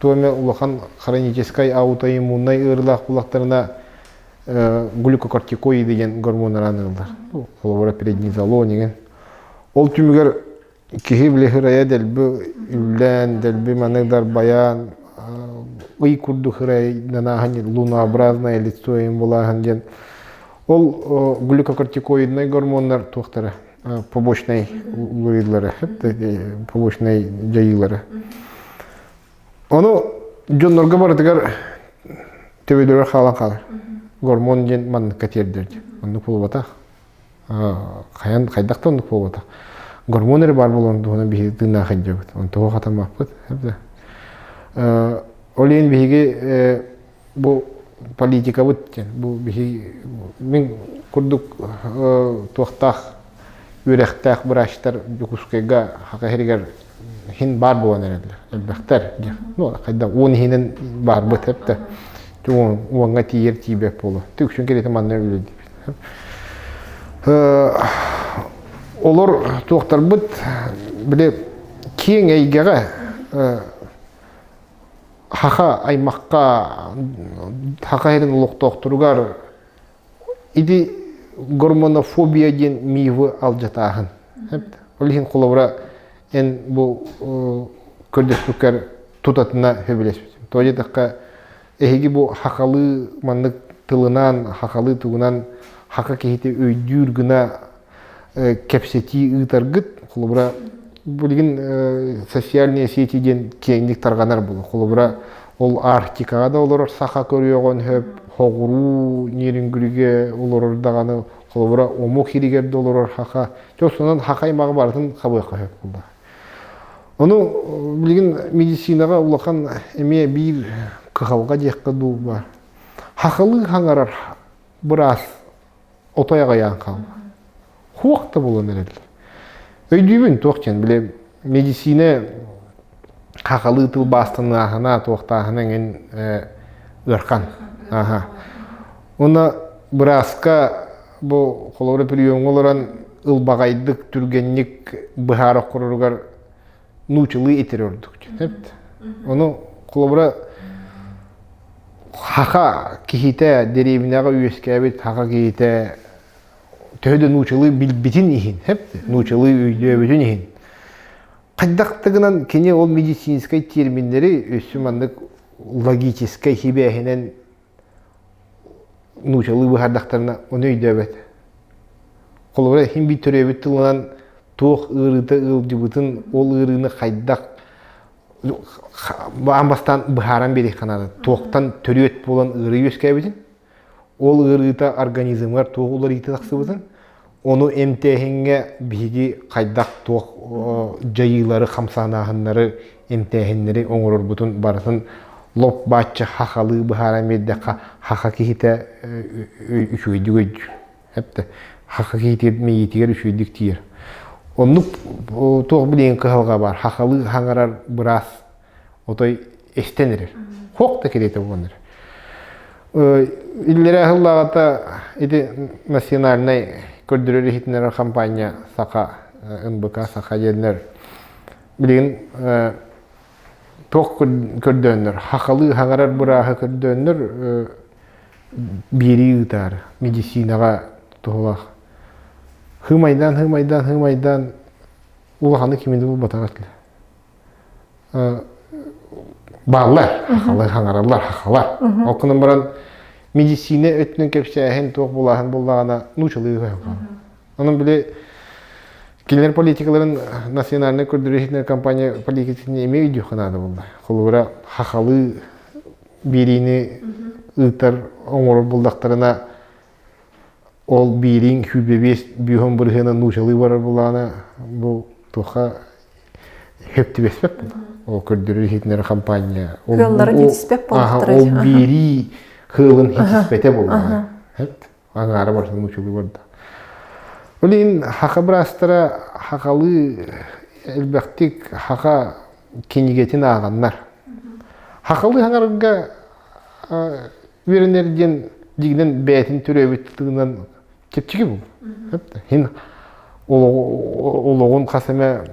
туох эмэ улахан хроническай аутоиммуннай ыарыылаах буоллахтарына глюкокортикоиды диэн гормоннар аныыллар. Холобура преднизолон деген. Ол түмүгэр киһи били хырайа дэлби үллээн, дэлби маннык дарбайаан, ый курдук хырайданааһын лунообразное лицо им булааһын диэн ол глюкокортикоиднай гормоннар туохтара побочнай уларыйыылара, побочнай дьайыылара. Ону дьоннорго барытыгар төбөлөрө хаалан хаалар. Гормон диэн манныкка тиэрдэр диэн. Оннук буолбатах. Хайан хайдах да оннук буолбатах. Гормон эрэ баар буолан туһунан биһиги тыыннаах сылдьабыт. Онтуга хатаммаппыт. Ол иһин биһиги бу политикабыт диэн бу биһи мин курдук туохтаах үөрэхтээх быраачтар Дьокуускайга Хака иһигэр иһин баар буолан эрэллэр элбэхтэр диэх ну хайдах уон иһинэн баарбыт эптэ уоҥҥа тиийэр тиийбэт буолуо үксүн кэриэтэ манна үлэлиибит олор туохтарбыт били киэҥ эйгэҕэ Хаха аймахха, Хаха сирин олохтоохторугар ити гормонофобия диэн мифы алдьатааһын. Ол иһин холобура эн бу көрдөспүккэр тутатына сөбүлэспитим. Тоҕо диэтэххэ, эһиги бу хахалыы маннык тылынан, хахалыы тугунан хака киһити өйдүүр гына кэпсэтии ыытаргыт, холобура, билигин социальные сети диэн киэҥник тарҕанар буолар. Холобура, ол Арктикаҕа да олорор саха көрүөҕүн сөп, хоҕуруу Нерюнгригэ олорор даҕаны, холобура, омук сиригэр да олорор саха. Дьэ, сонун саха аймаҕы барытын хабыахха сөп буолла. Ону билигин медицинаҕа улахан эмиэ биир кыһалҕа диэххэ дуу баар. Хахалыы хаҥарар быраас отой аҕыйаан хаалла. Хуох да буолан эрэллэр. Өйдүүбүн туох диэн, били медицина хахалыы тылбаастанааһына, туохтааһына эҥин ыархан. Аха. Уонна бырааска бу холобура приемҥа олорон ылбаҕайдык, түргэнник быһаара оххороругар нуучалыы этэр ордук. Ону холобура Хаха киһитэ дэриэбинэҕэ үөскээбит хаха киһитэ төһө да нуучалыы билбитин иһин, нуучалыы өйдөөбүтүн иһин хайдах да гынан кини ол медицинскэй терминнэри өссө маннык логическай сибээһинэн нуучалыы быһаардахтарына ону өйдөөбөт. Холобура, иһин биир төрөөбүт тылынан туох ыарыыта ыалдьыбытын, ол ыарыыны хайдах аан бастаан быһааран биэриэххэ наада. Туохтан төрүөт буолан ыарыы үөскээбитин, ол ыарыыта организмыгар туох уларыйыыта тахсыбытын, ону эмтээһиҥҥэ биһиги хайдах туох дьайыылары, хамсааһыннары, эмтээһиннэри оҥорорбутун барытын лоп бааччы хахалыы быһааран биэрдэххэ хаха киһитэ үчүгэйдик өйдүүр. Эптэ хаха киһитигэр мэйиитигэр үчүгэйдик тиийэр. Оннук туох билигин кыһалҕа баар. Хахалыы хаҥарар быраас отой эстэн эрэр. Хуох да кэриэтэ буолан эрэр. Иллэрээ сыллааҕыта ити национальнай көрдөрөр иһитиннэрэр хампаанньа Саха НБК Саха диэннэр билигин туох көрдөөннөр хахалыы хаҥарар бырааһы көрдөөннөр биэрии ыытаар медицинаҕа туһулаах хымайдаан хымайдаан хымайдаан улаханы кими да булбатах этилэр бааллар хахалар хаҥараллар хахалар ол гынан баран медицина өттүнэн кэпсээһин туох булааһын буллаҕына нуучалыы онон били кинилэр политикаларын национальнай көрдөрүү компания политикатын эмиэ өйдүөххэ наада буолла холобура хахалыы биэриини ыытар оҥорор буллахтарына ол биириҥ 25 бүүһүн бырыһыана нуучалыы барар булаана бу туохха хөп түбэспэт буолла. Ол көрдөрөр иһитиннэрэр компания ол Кыалларын хитиспэт буоллахтара. Ол биэрии кыалын хитиспэтэ буолла. Аҥаара барытын нуучалыы барда. Ол иһин хаха быраастара хахалыы элбэхтик хаха кинигэтин ааҕаннар. Хахалыы хаҥарга үөрэнэр диэн дьиҥинэн бэйэтин төрөөбүт тылынан чэпчэки буолар. Хин олоҕун хас эмэ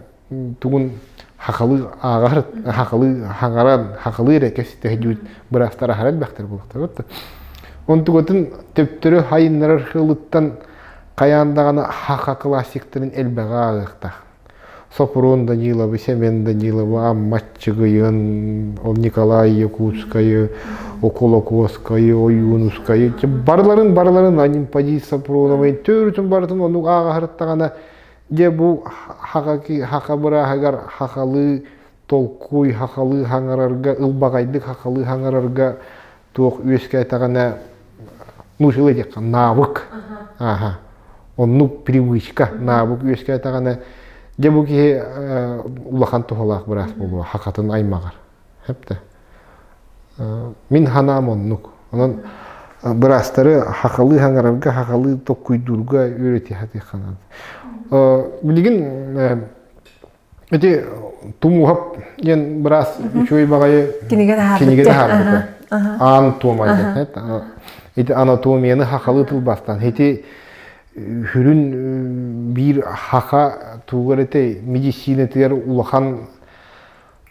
тугун хахалыы ааҕар, хахалыы хаҥаран, хахалыы эрэ кэпсэтэ сылдьыбыт быраастар аһара элбэхтэр буолуохтара. Онтугатын төптөрү хайыннарар сылыттан хайаан даҕаны хаха классиктарын элбэҕи ааҕыахтаах. Сопрун Даниловы, Семен Даниловы, Амма Аччыгыйын, ол Николай Якутскайы, Околокуоскайы, Ойуунускайы, барыларын барыларын Анимпадий Сапроновай төрүтүн барытын оннук ааҕаһырыттаҕына дьэ бу хака бырааһыгар хахалыы толкуй, хахалыы хаҥарарга, ылбаҕайдык хахалыы хаҥарарга туох үөскээтэҕинэ нуучалыы диэххэ навык ааха оннук привычка навык үөскээтэҕинэ дьэ бу киһи улахан туһалаах быраас буолуо хахатын аймаҕар хэптэ мин ханаам оннук онон быраастары хахалыы хаҥарарга хахалыы токкуйдуурга үөрэтиэхэ наада билигин Ити Тумуһап диэн быраас үчүгэй баҕайы кинигэ таһаарбыта. Аан туомай диэн. Ити анатомияны хахалыы тылбаастаан. Ити сүрүн биир хаха тугар этэй медицинатыгар улахан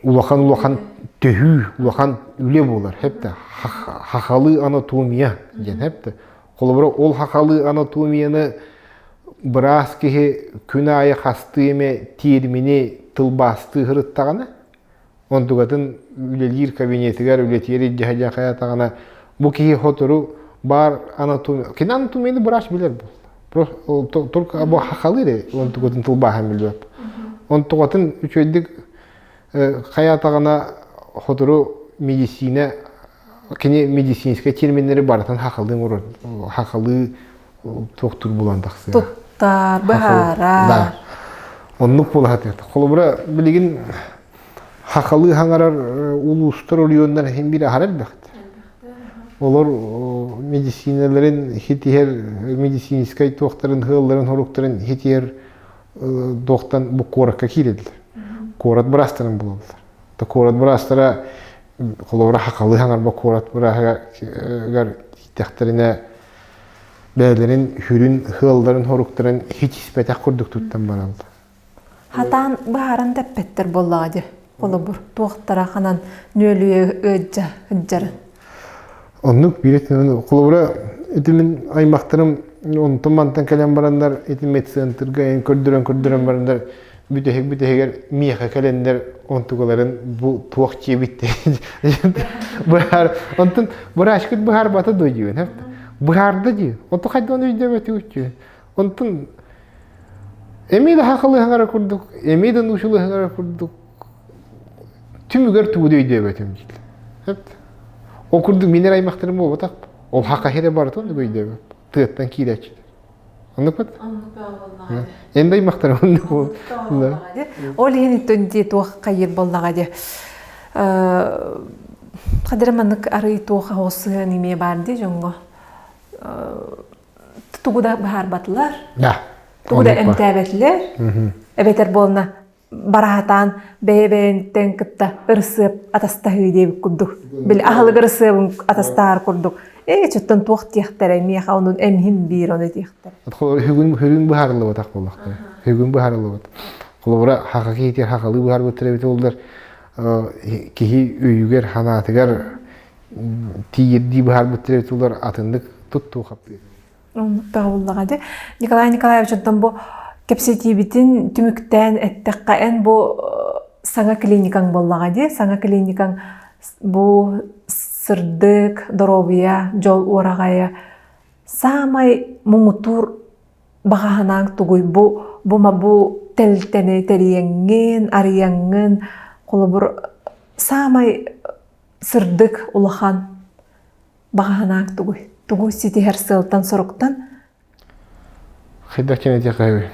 улахан улахан төһүү, улахан үлэ буолар. Хепте хахалыы анатомия диэн хепте. Холобура ол хахалыы анатомияны быраас киһи күн аайы хастыы эмэ тиэрмини тылбаастыы сырыттаҕына, онтукатын үлэлиир кабинетыгар үлэтигэр илдьэ сылдьан хайаатаҕына, бу киһи сотору баар анатомия, кини анатомияны быраас билэр буолла. Только бу хахалыыр эрэ онтукатын тылбааһын билбэт. Онтукатын үчүгэйдик хайаатаҕына сотору медицина кини медицинскэй терминнэри барытын хахалыы оҥорор хахалыы туохтуур булан тахсыа. Туттар, быһаарар. Да. Оннук буола сатыыр. Холобура, билигин хахалыы хаҥарар улуустар, оройуоннар иһин биир аһара элбэхтэр. Олор медицинэлэрин хитиһэр, медицинскэй туохтарын, ыалларын, хоруктарын хитиһэр туохтан бу куоракка киирэллэр. Куорат быраастарын булаллар. Куорат быраастара холобура хахалыы хаҥарба куорат бырааһыгар тиийдэхтэринэ бэйэлэрин сүрүн ыалларын хоруктарын хитиспэтэх курдук туттан бараллар. Хатаан быһааран тэппэттэр буоллаҕа дии. Холобур, туохтара ханан нүөлүйэ ыаддьа сылдьарын. Оннук биир холобура ити мин аймахтарым онтон мантан кэлэн бараннар ити медцентрга эн көрдөрөн көрдөрөн бараннар бүтэһик бүтэһигэр миэхэ кэлэннэр онтугаларын бу туох диэбит быһаар онтон быраачкыт быһаарбата дуо диибин быһаарда дии онтон хайдах өйдөөбөтүгүт дии онтон эмиэ да хахалыһыҥара курдук эмиэ да нуучалыһыҥара курдук түмүгэр тугу да өйдөөбөтүм дииллэр. Ол курдук мин эрэ аймахтарым буолбатах. Ол хаха эрэ барыта оннук өйдөөбөт. Тыаттан киирээччилэр. Оннук Эн да аймахтарым оннук буол. Ол иһин иттэн дии туох хайыр боллаҕа дии. Хадара маннык арый туох оҕус сыһыан имиэ баар дии дьоҥҥо. Тугу да быһаарбатылар. Тугу да эмтээбэтилэр. Эбэтэр буолна бараатаан бэйэ-бэйэнтэн кытта ырысыап атастаһыы диэбит курдук. Били аһылык ырысыабын атастаһар курдук. Ээ, чоттон туох диэхтэрэ, миэхэ онун эмһин биир ону диэхтэрэ. Бүгүн бүгүн быһаарыллыбатах буоллахтара. Бүгүн быһаарыллыбат. Холобура, хаха киһитигэр хахалыы быһаарбыттар эбит буоллар, киһи өйүгэр, ханаатыгар тиийэрдии быһаарбыттар эбит буоллар, атыннык туттуу хаптыыр. Оннуктаах дьэ. Николай Николаевич, оттон бу кэпсэтиибитин түмүктээн эттэххэ, эн бу саҥа клиникаҥ буоллаҕа дии. Саҥа клиникаҥ бу сырдык, доруобуйа, дьол уораҕайа саамай муҥутуур баҕа санааҥ тугуй? Бу бу бу тэрилтэни тэрийэҥҥин, арыйаҥҥын, холобур, саамай сырдык, улахан Баҕа санааҥ тугуй? Тугу ситиһэр сыалтан-соруктан? Хайдах диэн этиэххэ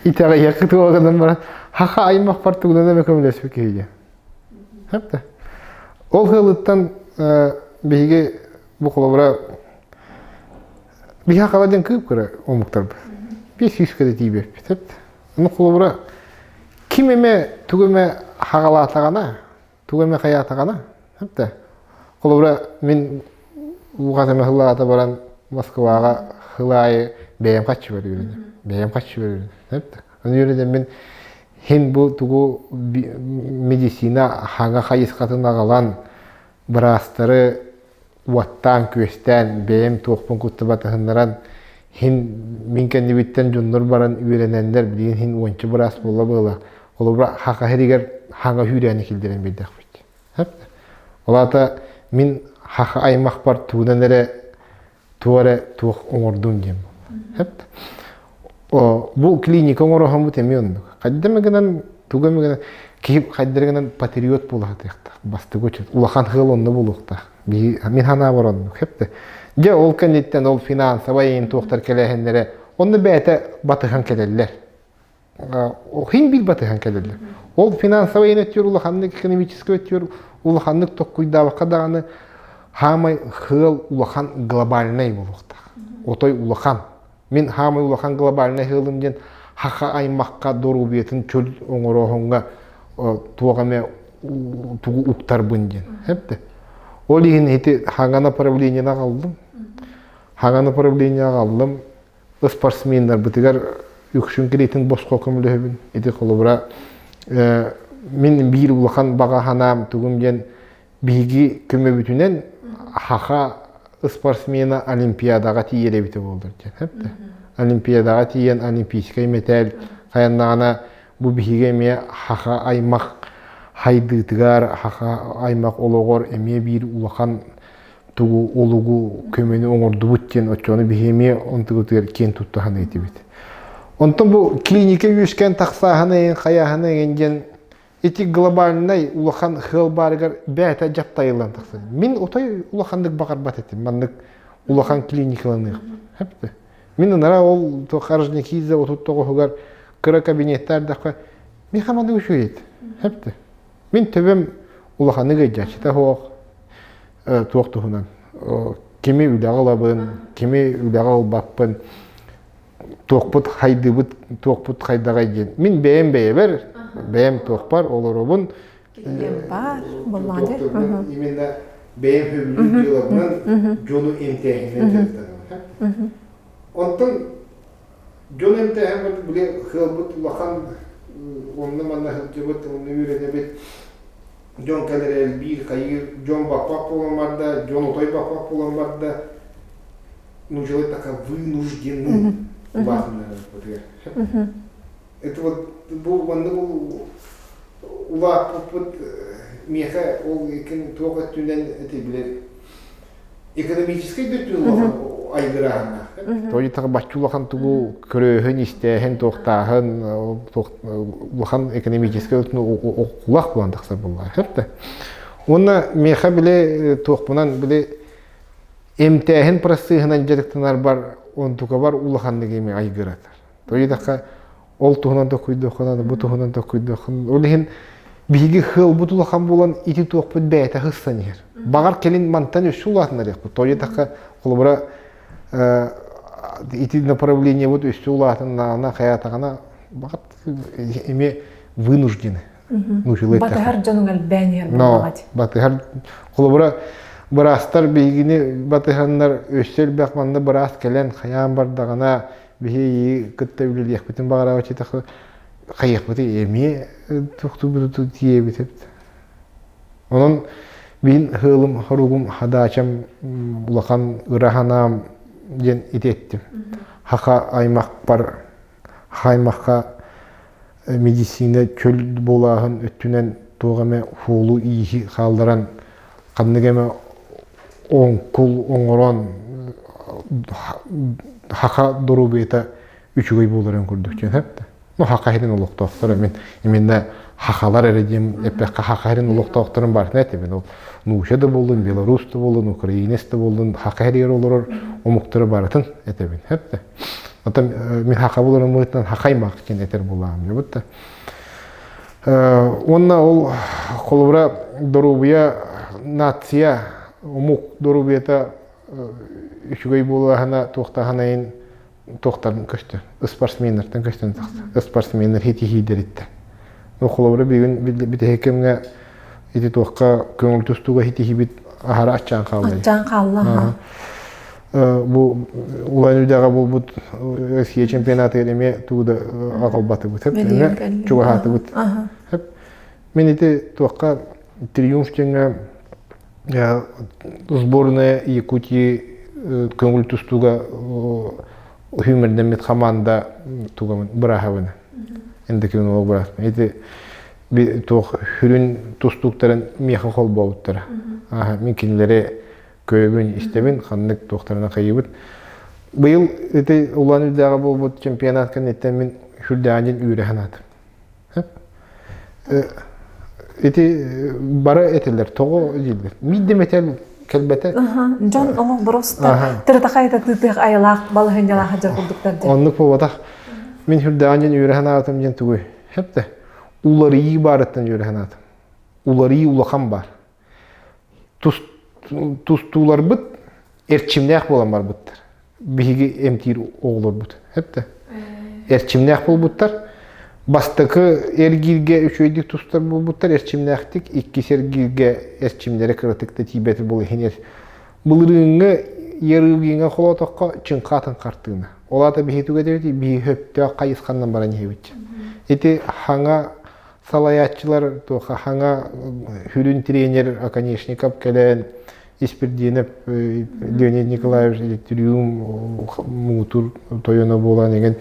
итэҕэйиэххит гынан баран хаха аймахпар тугунан эмэ көмөлөспүт киһи диэн. Хэп Ол сыалыттан биһиги бу холобура биһи хала диэн кыып кыра омуктарбыт. 500 кыра тиийбэппит. Хэп Ону холобура ким эмэ тугу эмэ хаҕалаатаҕына, тугу эмэ хайаатаҕына, да холобура мин уҕат эмэ хылаата баран Москваҕа хыл аайы бэйэм хаччы бэрүүрүнэ, бэйэм хаччы бэрүүрүнэ, да Ону үөрэнэн мин хин бу тугу медицина хаҥа хайысхатын аҕалан быраастары уоттаан-күөстээн, бэйэм туохпун куттубатыһыннаран, хин мин кэннибиттэн дьоннор баран үөрэнэннэр, билигин хин уонча быраас буолла буола. Холобура, хаха сиригэр хаҥа үүрээни киллэрэн биэрдэхпит. Ол аата мин хаха аймахпар тугунан эрэ туох эрэ туох оҥордум диэн буолла. Бу клиника оҥороһоммут эмиэ оннук. Хайда эмэ гынан, тугу эмэ гынан киһи хайдары гынан патриот буола сатыахтаах. Бастакы оччот улахан ыал онно буолуохтаах. Мин санаабар оннук. Хэпте. Дьэ ол кэнниттэн ол финансовай эйин туохтар кэлээһиннэрэ онно бэйэтэ батыһан кэлэллэр. Хин бил батыһан кэлэллэр. Ол финансовай өттүгэр улаханнык, экономическай өттүгэр улаханнык токкуйдаабакка даҕаны хаамай хыал улахан глобальнай буолуохтаах. Отой улахан. Мин хаамай улахан глобальнай хыалым диэн хаха аймахха доруобуйатын чөл оҥорооһуҥҥа туох эмэ тугу уктарбын диэн. Хэпте. Ол иһин ити хаҥа направлениены аҕаллым. Хаҥа направление аҕаллым. Спортсменнарбытыгар үксүн кириитин босхо көмөлөһөбүн. Ити холобура мин биир улахан баҕа санаам тугум диэн биһиги көмөбүтүнэн хаха спортсмена олимпиадаҕа тиийэр эбитэ буоллар диэн. Олимпиадаҕа тиийэн олимпийскай мэтээл хайаннаҕына бу биһиги эмиэ хаха аймах хайдыытыгар, хаха аймах олоҕор эмиэ биир улахан тугу олугу көмөнү оҥордубут диэн оччону биһи эмиэ онтугутугар киэн тутта саныытыбыт. Онтон бу клиника үөскээн тахсааһын хайааһын эҥин диэн ити глобальнай улахан хыал баарыгар бэйэтэ дьаптайыллан тахсар. Мин отой улаханнык баҕарбат этим маннык улахан клиникаланыахпын. Мин ынара ол Харжникидзе 39-угар кыра кабинеттаардахха миэхэ маннык үчүгэй этэ. Хэпте. Мин төбөм улаханнык ыйдьааччыта суох туох туһунан кими үлэҕэ ылабын, кими үлэҕэ ылбаппын, туохпут хайдыбыт, туохпут хайдаҕай диэн. Мин бэйэм бэйэбэр, бэйэм туохпар олоробун. Баар, буоллаҕа Именно бэйэм сөбүлүүр дьыалабынан дьону эмтээһинэн дьарыктанабын. Онтон дьон эмтээһин били хыалбыт улахан онно манна сылдьыбыт, онно үөрэнэбит. Дьон кэлэр элбиир, хайыыр, дьон баппат буолан барда, дьон отой баппат буолан барда. Нуучалыы така вынуждены улаатыннарбытыгар. Это вот бу маннык улааппыппыт миэхэ ол туох өттүнэн эти били экономическай да өттүнэн улахан айгырааһыннаах. Тоҕо бачча улахан тугу көрөөһүн, истээһин, туохтааһын улахан экономическай өттүнэн укулах буолан тахсар буоллаҕа. Сөп Уонна миэхэ били туохпунан били эмтээһин процеһынан дьарыктанарбар онтукабар улаханнык эми айгыратар. Тоҕо ол туһунан токуйдуоххун бу туһунан токуйдуоххун ол иһин биһиги хыалбыт улахан буолан ити туохпут бэйэтэ хыссан иһэр. Баҕар кэлин мантан өссө улаатынарыахпыт. Тоҕо диэтэххэ холобура ити направлениебыт өссө улаатыннаҕына хайаатаҕына баҕар эмиэ вынуждены. Батыһар дьонуҥ элбээн иһэр буоллаҕа Батыһар холобура быраастар биһигини батыһаннар өссө элбэх манна быраас кэлэн хайаан бардаҕына биһиги кытта үлэлиэхпитин баҕарабыт хайыахпытый эмиэ тохтуубуту тиийэбит эбит. Онон мин ыалым хоругум хадаачам улахан ыра санаам диэн ити эттим. Хаха аймахпар аймахха медицина чөл буолааһын өттүнэн туох эмэ хуолу-ииһи хаалларан ханнык эмэ оҥкул оҥорон хаха доруобуйата үчүгэй буоларын курдук диэн сөп ну хаха иһин олохтоохтор мин именно хахалар эрэ диэн эппэххэ хаха иһин олохтоохторун барытын этэбин ол нууча да буоллун белорус да буоллун украинец да буоллун хаха иһигэр олорор омуктары барытын этэбин сөп да Оттон мин хаха буоларым быһыытынан хахаймах диэн этэр буолаам дьобут да Уонна ол холобура доруобуйа нация омук доруобуйата үчүгэй буолааһына туохтааһынайын туохтан көстөр спортсменнартан көстөн тахсар спортсменнар хитиһиидэриттэн ну холобура бүгүн бүтэһик кэмҥэ ити туохха көҥүл тустууга хитиһиибит аһара аччаан хаалла аччаан хаалла бу Улан Үдэҕэ буолбут Россия чемпионатыгар эмиэ тугу да аҕалбатыбыт эмиэ чугаһаатыбыт мин ити туохха триумф диэҥҥэ сборная Якутии көҥүл тустууга үһүмэрдэммит хамаанда тугамын бырааһабын эндокринолог быраасмын ити туох сүрүн тустууктарын миэхэ холбообуттара мин кинилэри көрөбүн, истэбин, ханнык туохтарына хайыыбыт. Быйыл ити Улан Үдээҕэ буолбут чемпионат кэнниттэн мин сүрдээҕин үүрэ санаатым. Ити бары этилэр, тоҕо дииллэр. Миидде метел кэлбэтэ. Дьон оҥо бороста тырытахайта тыытыах айылаах балаһынньалаах дьар курдуктар дьэ. Оннук буолбатах. Мин сүрдээҕин дьин үүрэ санаатым диэн тугуй? Хэпте. Уларыйыы баарыттан үүрэ санаатым. Уларыйыы улахан баар. Тустууларбыт эрчимнээх буолан барбыттар. Биһиги эмтиир оҕолорбут. Эптэ. Эрчимнээх буолбуттар. Бастакы эргииргэ үчүгэйдик тустар буолбуттар, эрчимнээхтик. Иккис эргииргэ эрчимнэрэ кыратык да тиийбэт буол иһин былырыыҥҥы Ярыгиҥа холоотоххо чыҥха атын хартыына. Ол аата биһи тугу этэбит биһи хөптөөх хайысханнан баран иһэбит. Ити хаҥа салайааччылар туоха хаҥа сүрүн тренер Оконешников кэлэн Испирдиэнэп Леонид Николаевич Триум муҥутуур тойоно буолан игин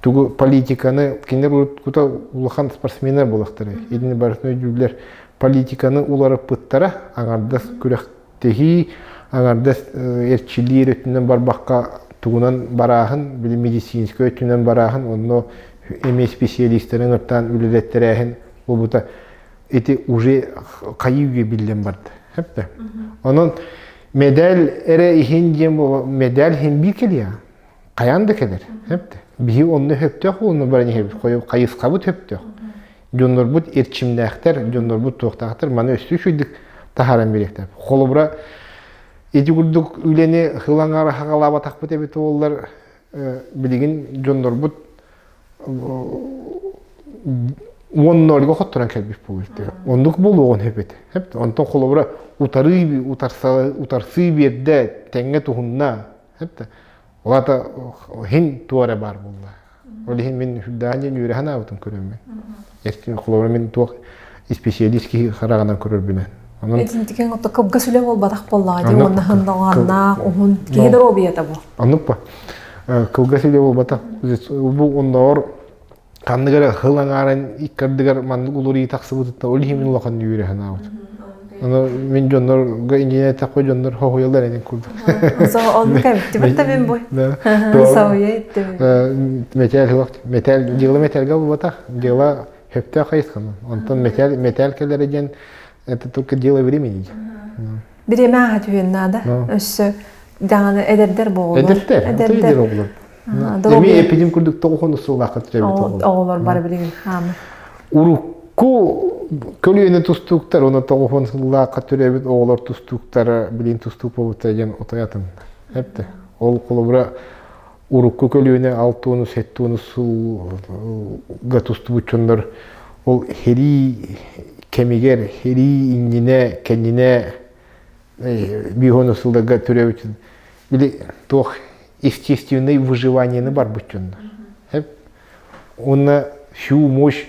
тугу политиканы кинилэр урут улахан спортсменнар буолахтара итини барытын өйдүүллэр политиканы уларыппыттара аҥардас күрэхтэһии аҥардас эрчиллиир өттүнэн барбакка тугунан барааһын били медицинскэй өттүнэн барааһын онно эмиэ специалистарын ыҥыртаан үлэлэттэрээһин буолбута ити уже хайыы үйэ биллэн барда. Хэптэ. Онон медаль эрэ иһин диэн медаль иһин биир кэлиэ. Хайаан да кэлэр. Хэптэ. Биһи онно хөптөөх буолуну баран иһэбит. Хайысхабыт хөптөөх. Дьоннорбут эрчимнээхтэр, дьоннорбут туохтаахтар маны өссө үчүгдүк таһааран бириэхтэр. Холобура, ити курдук үлэни хылаҥар хагалаабатахпыт эбит буоллар, билигин дьоннорбут уоннорго хотторон кэлбит буолуо Оннук буолуоҕун сөп этэ. Онтон холобура утарыы утарсыы биэрдэ, тэҥҥэ туһунна. Ол аата иһин туора баар буолла. Ол иһин мин сүрдээҕин диэн үөрэхэн аабытым көрөммүн. Эркин холобура мин туох Исписиэлиис киһи хараҕынан көрөрбүнэн. Онон Итинтикэн отто кылгас үлэ буолбатах буоллаҕа дии уонна хандаҕаннаах уһун киһи доруобуйата бу. Оннук ба. Кылгас үлэ буолбатах. Бу онноор ханнык эрэ хыл аҥаарын иккардыгар маннык уларыйыы тахсыбытыттан ол иһин мин улахан үөрэ санаабыт. Ону мин дьоннорго инньэ эттэххэ дьоннор хоһуйаллар энин курдук. Оннук эбиттибит да мин бу. Соһуйа иттим. Метель метель дьыала метельгэ буолбатах. Дьыала сөптөөх хайысханан. Онтон метель метель кэлэрэ диэн это только дело времени. Бириэмэ ааһа түһүөн наада. Өссө даҕаны эдэрдэр буоллар. Эдэрдэр. Эдэрдэр оҕолор. Эми эпидем курдук тоҕухон сыллаахха төрөөбүт оҕолор. Оҕолор бары билигин хаамы. Урукку көлүөнэ тустууктар, оны тоҕухон сыллаахха төрөөбүт оҕолор тустууктара билин тустуук буолбуттара диэн отойатын. Эпте. Ол холобура урукку көлүөнэ алтыону сеттуону сылга тустубут дьоннор ол херии кэмигэр херии иннинэ кэннинэ биһону сылларга төрөөбүт били туох естественный выживаниены барбыт дьоннор уонна всю мощь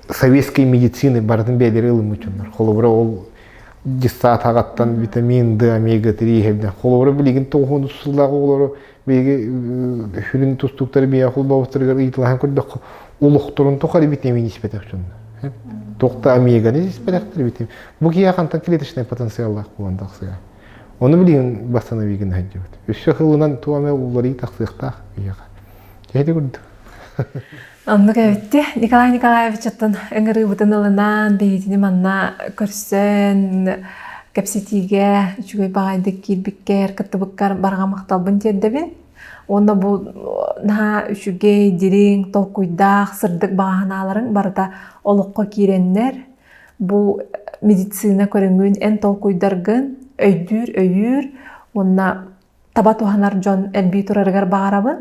советской медицины барытын бэйэлэри ылыммыт дьоннор. Холобура ол дьыссаат аҕаттан витамин Д, омега-3 иһэрдэ. Холобура билигин тоҕуһун сыллаах оҕолору биһиги сүрүн тустууктары биһиэхэ холбообуттарыгар ыйыталаһан көрдөххө олохторун тухары витамин испэтэх дьоннор. Туох да омеганы испэтэхтэр витамин. Бу киһи хантан клеточный потенциаллаах буолан тахсыа. Ону билигин восстановигын сылдьыбыт. Өссө сылынан туох эмэ уларыы тахсыахтаах биһиэхэ. Киһи курдук. Оннук эбитти. Николай Николаевичтан ыҥырыыбытын ылынан, биһигини манна көрсөн, кэпсэтиигэ үчүгэй баҕайдык киирбиккэр, кыттыбыккар барҕа махталбын тиэрдэбин. Уонна бу наһаа үчүгэй, дириҥ, толкуйдаах, сырдык баҕа санааларыҥ барыта олоххо киирэннэр, бу медицина көрүҥүн эн толкуйдаргын өйдүүр, өйүүр уонна таба туһанар дьон элбии турарыгар баҕарабын.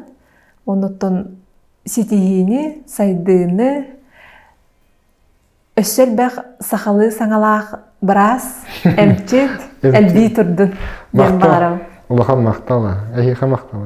Оннуттан ситиһиини, сайдыыны, өссө элбэх сахалыы саҥалаах быраас, эмчит элбии турдун диэн баҕарабын. Улахан махтал, эһиэхэ махтал.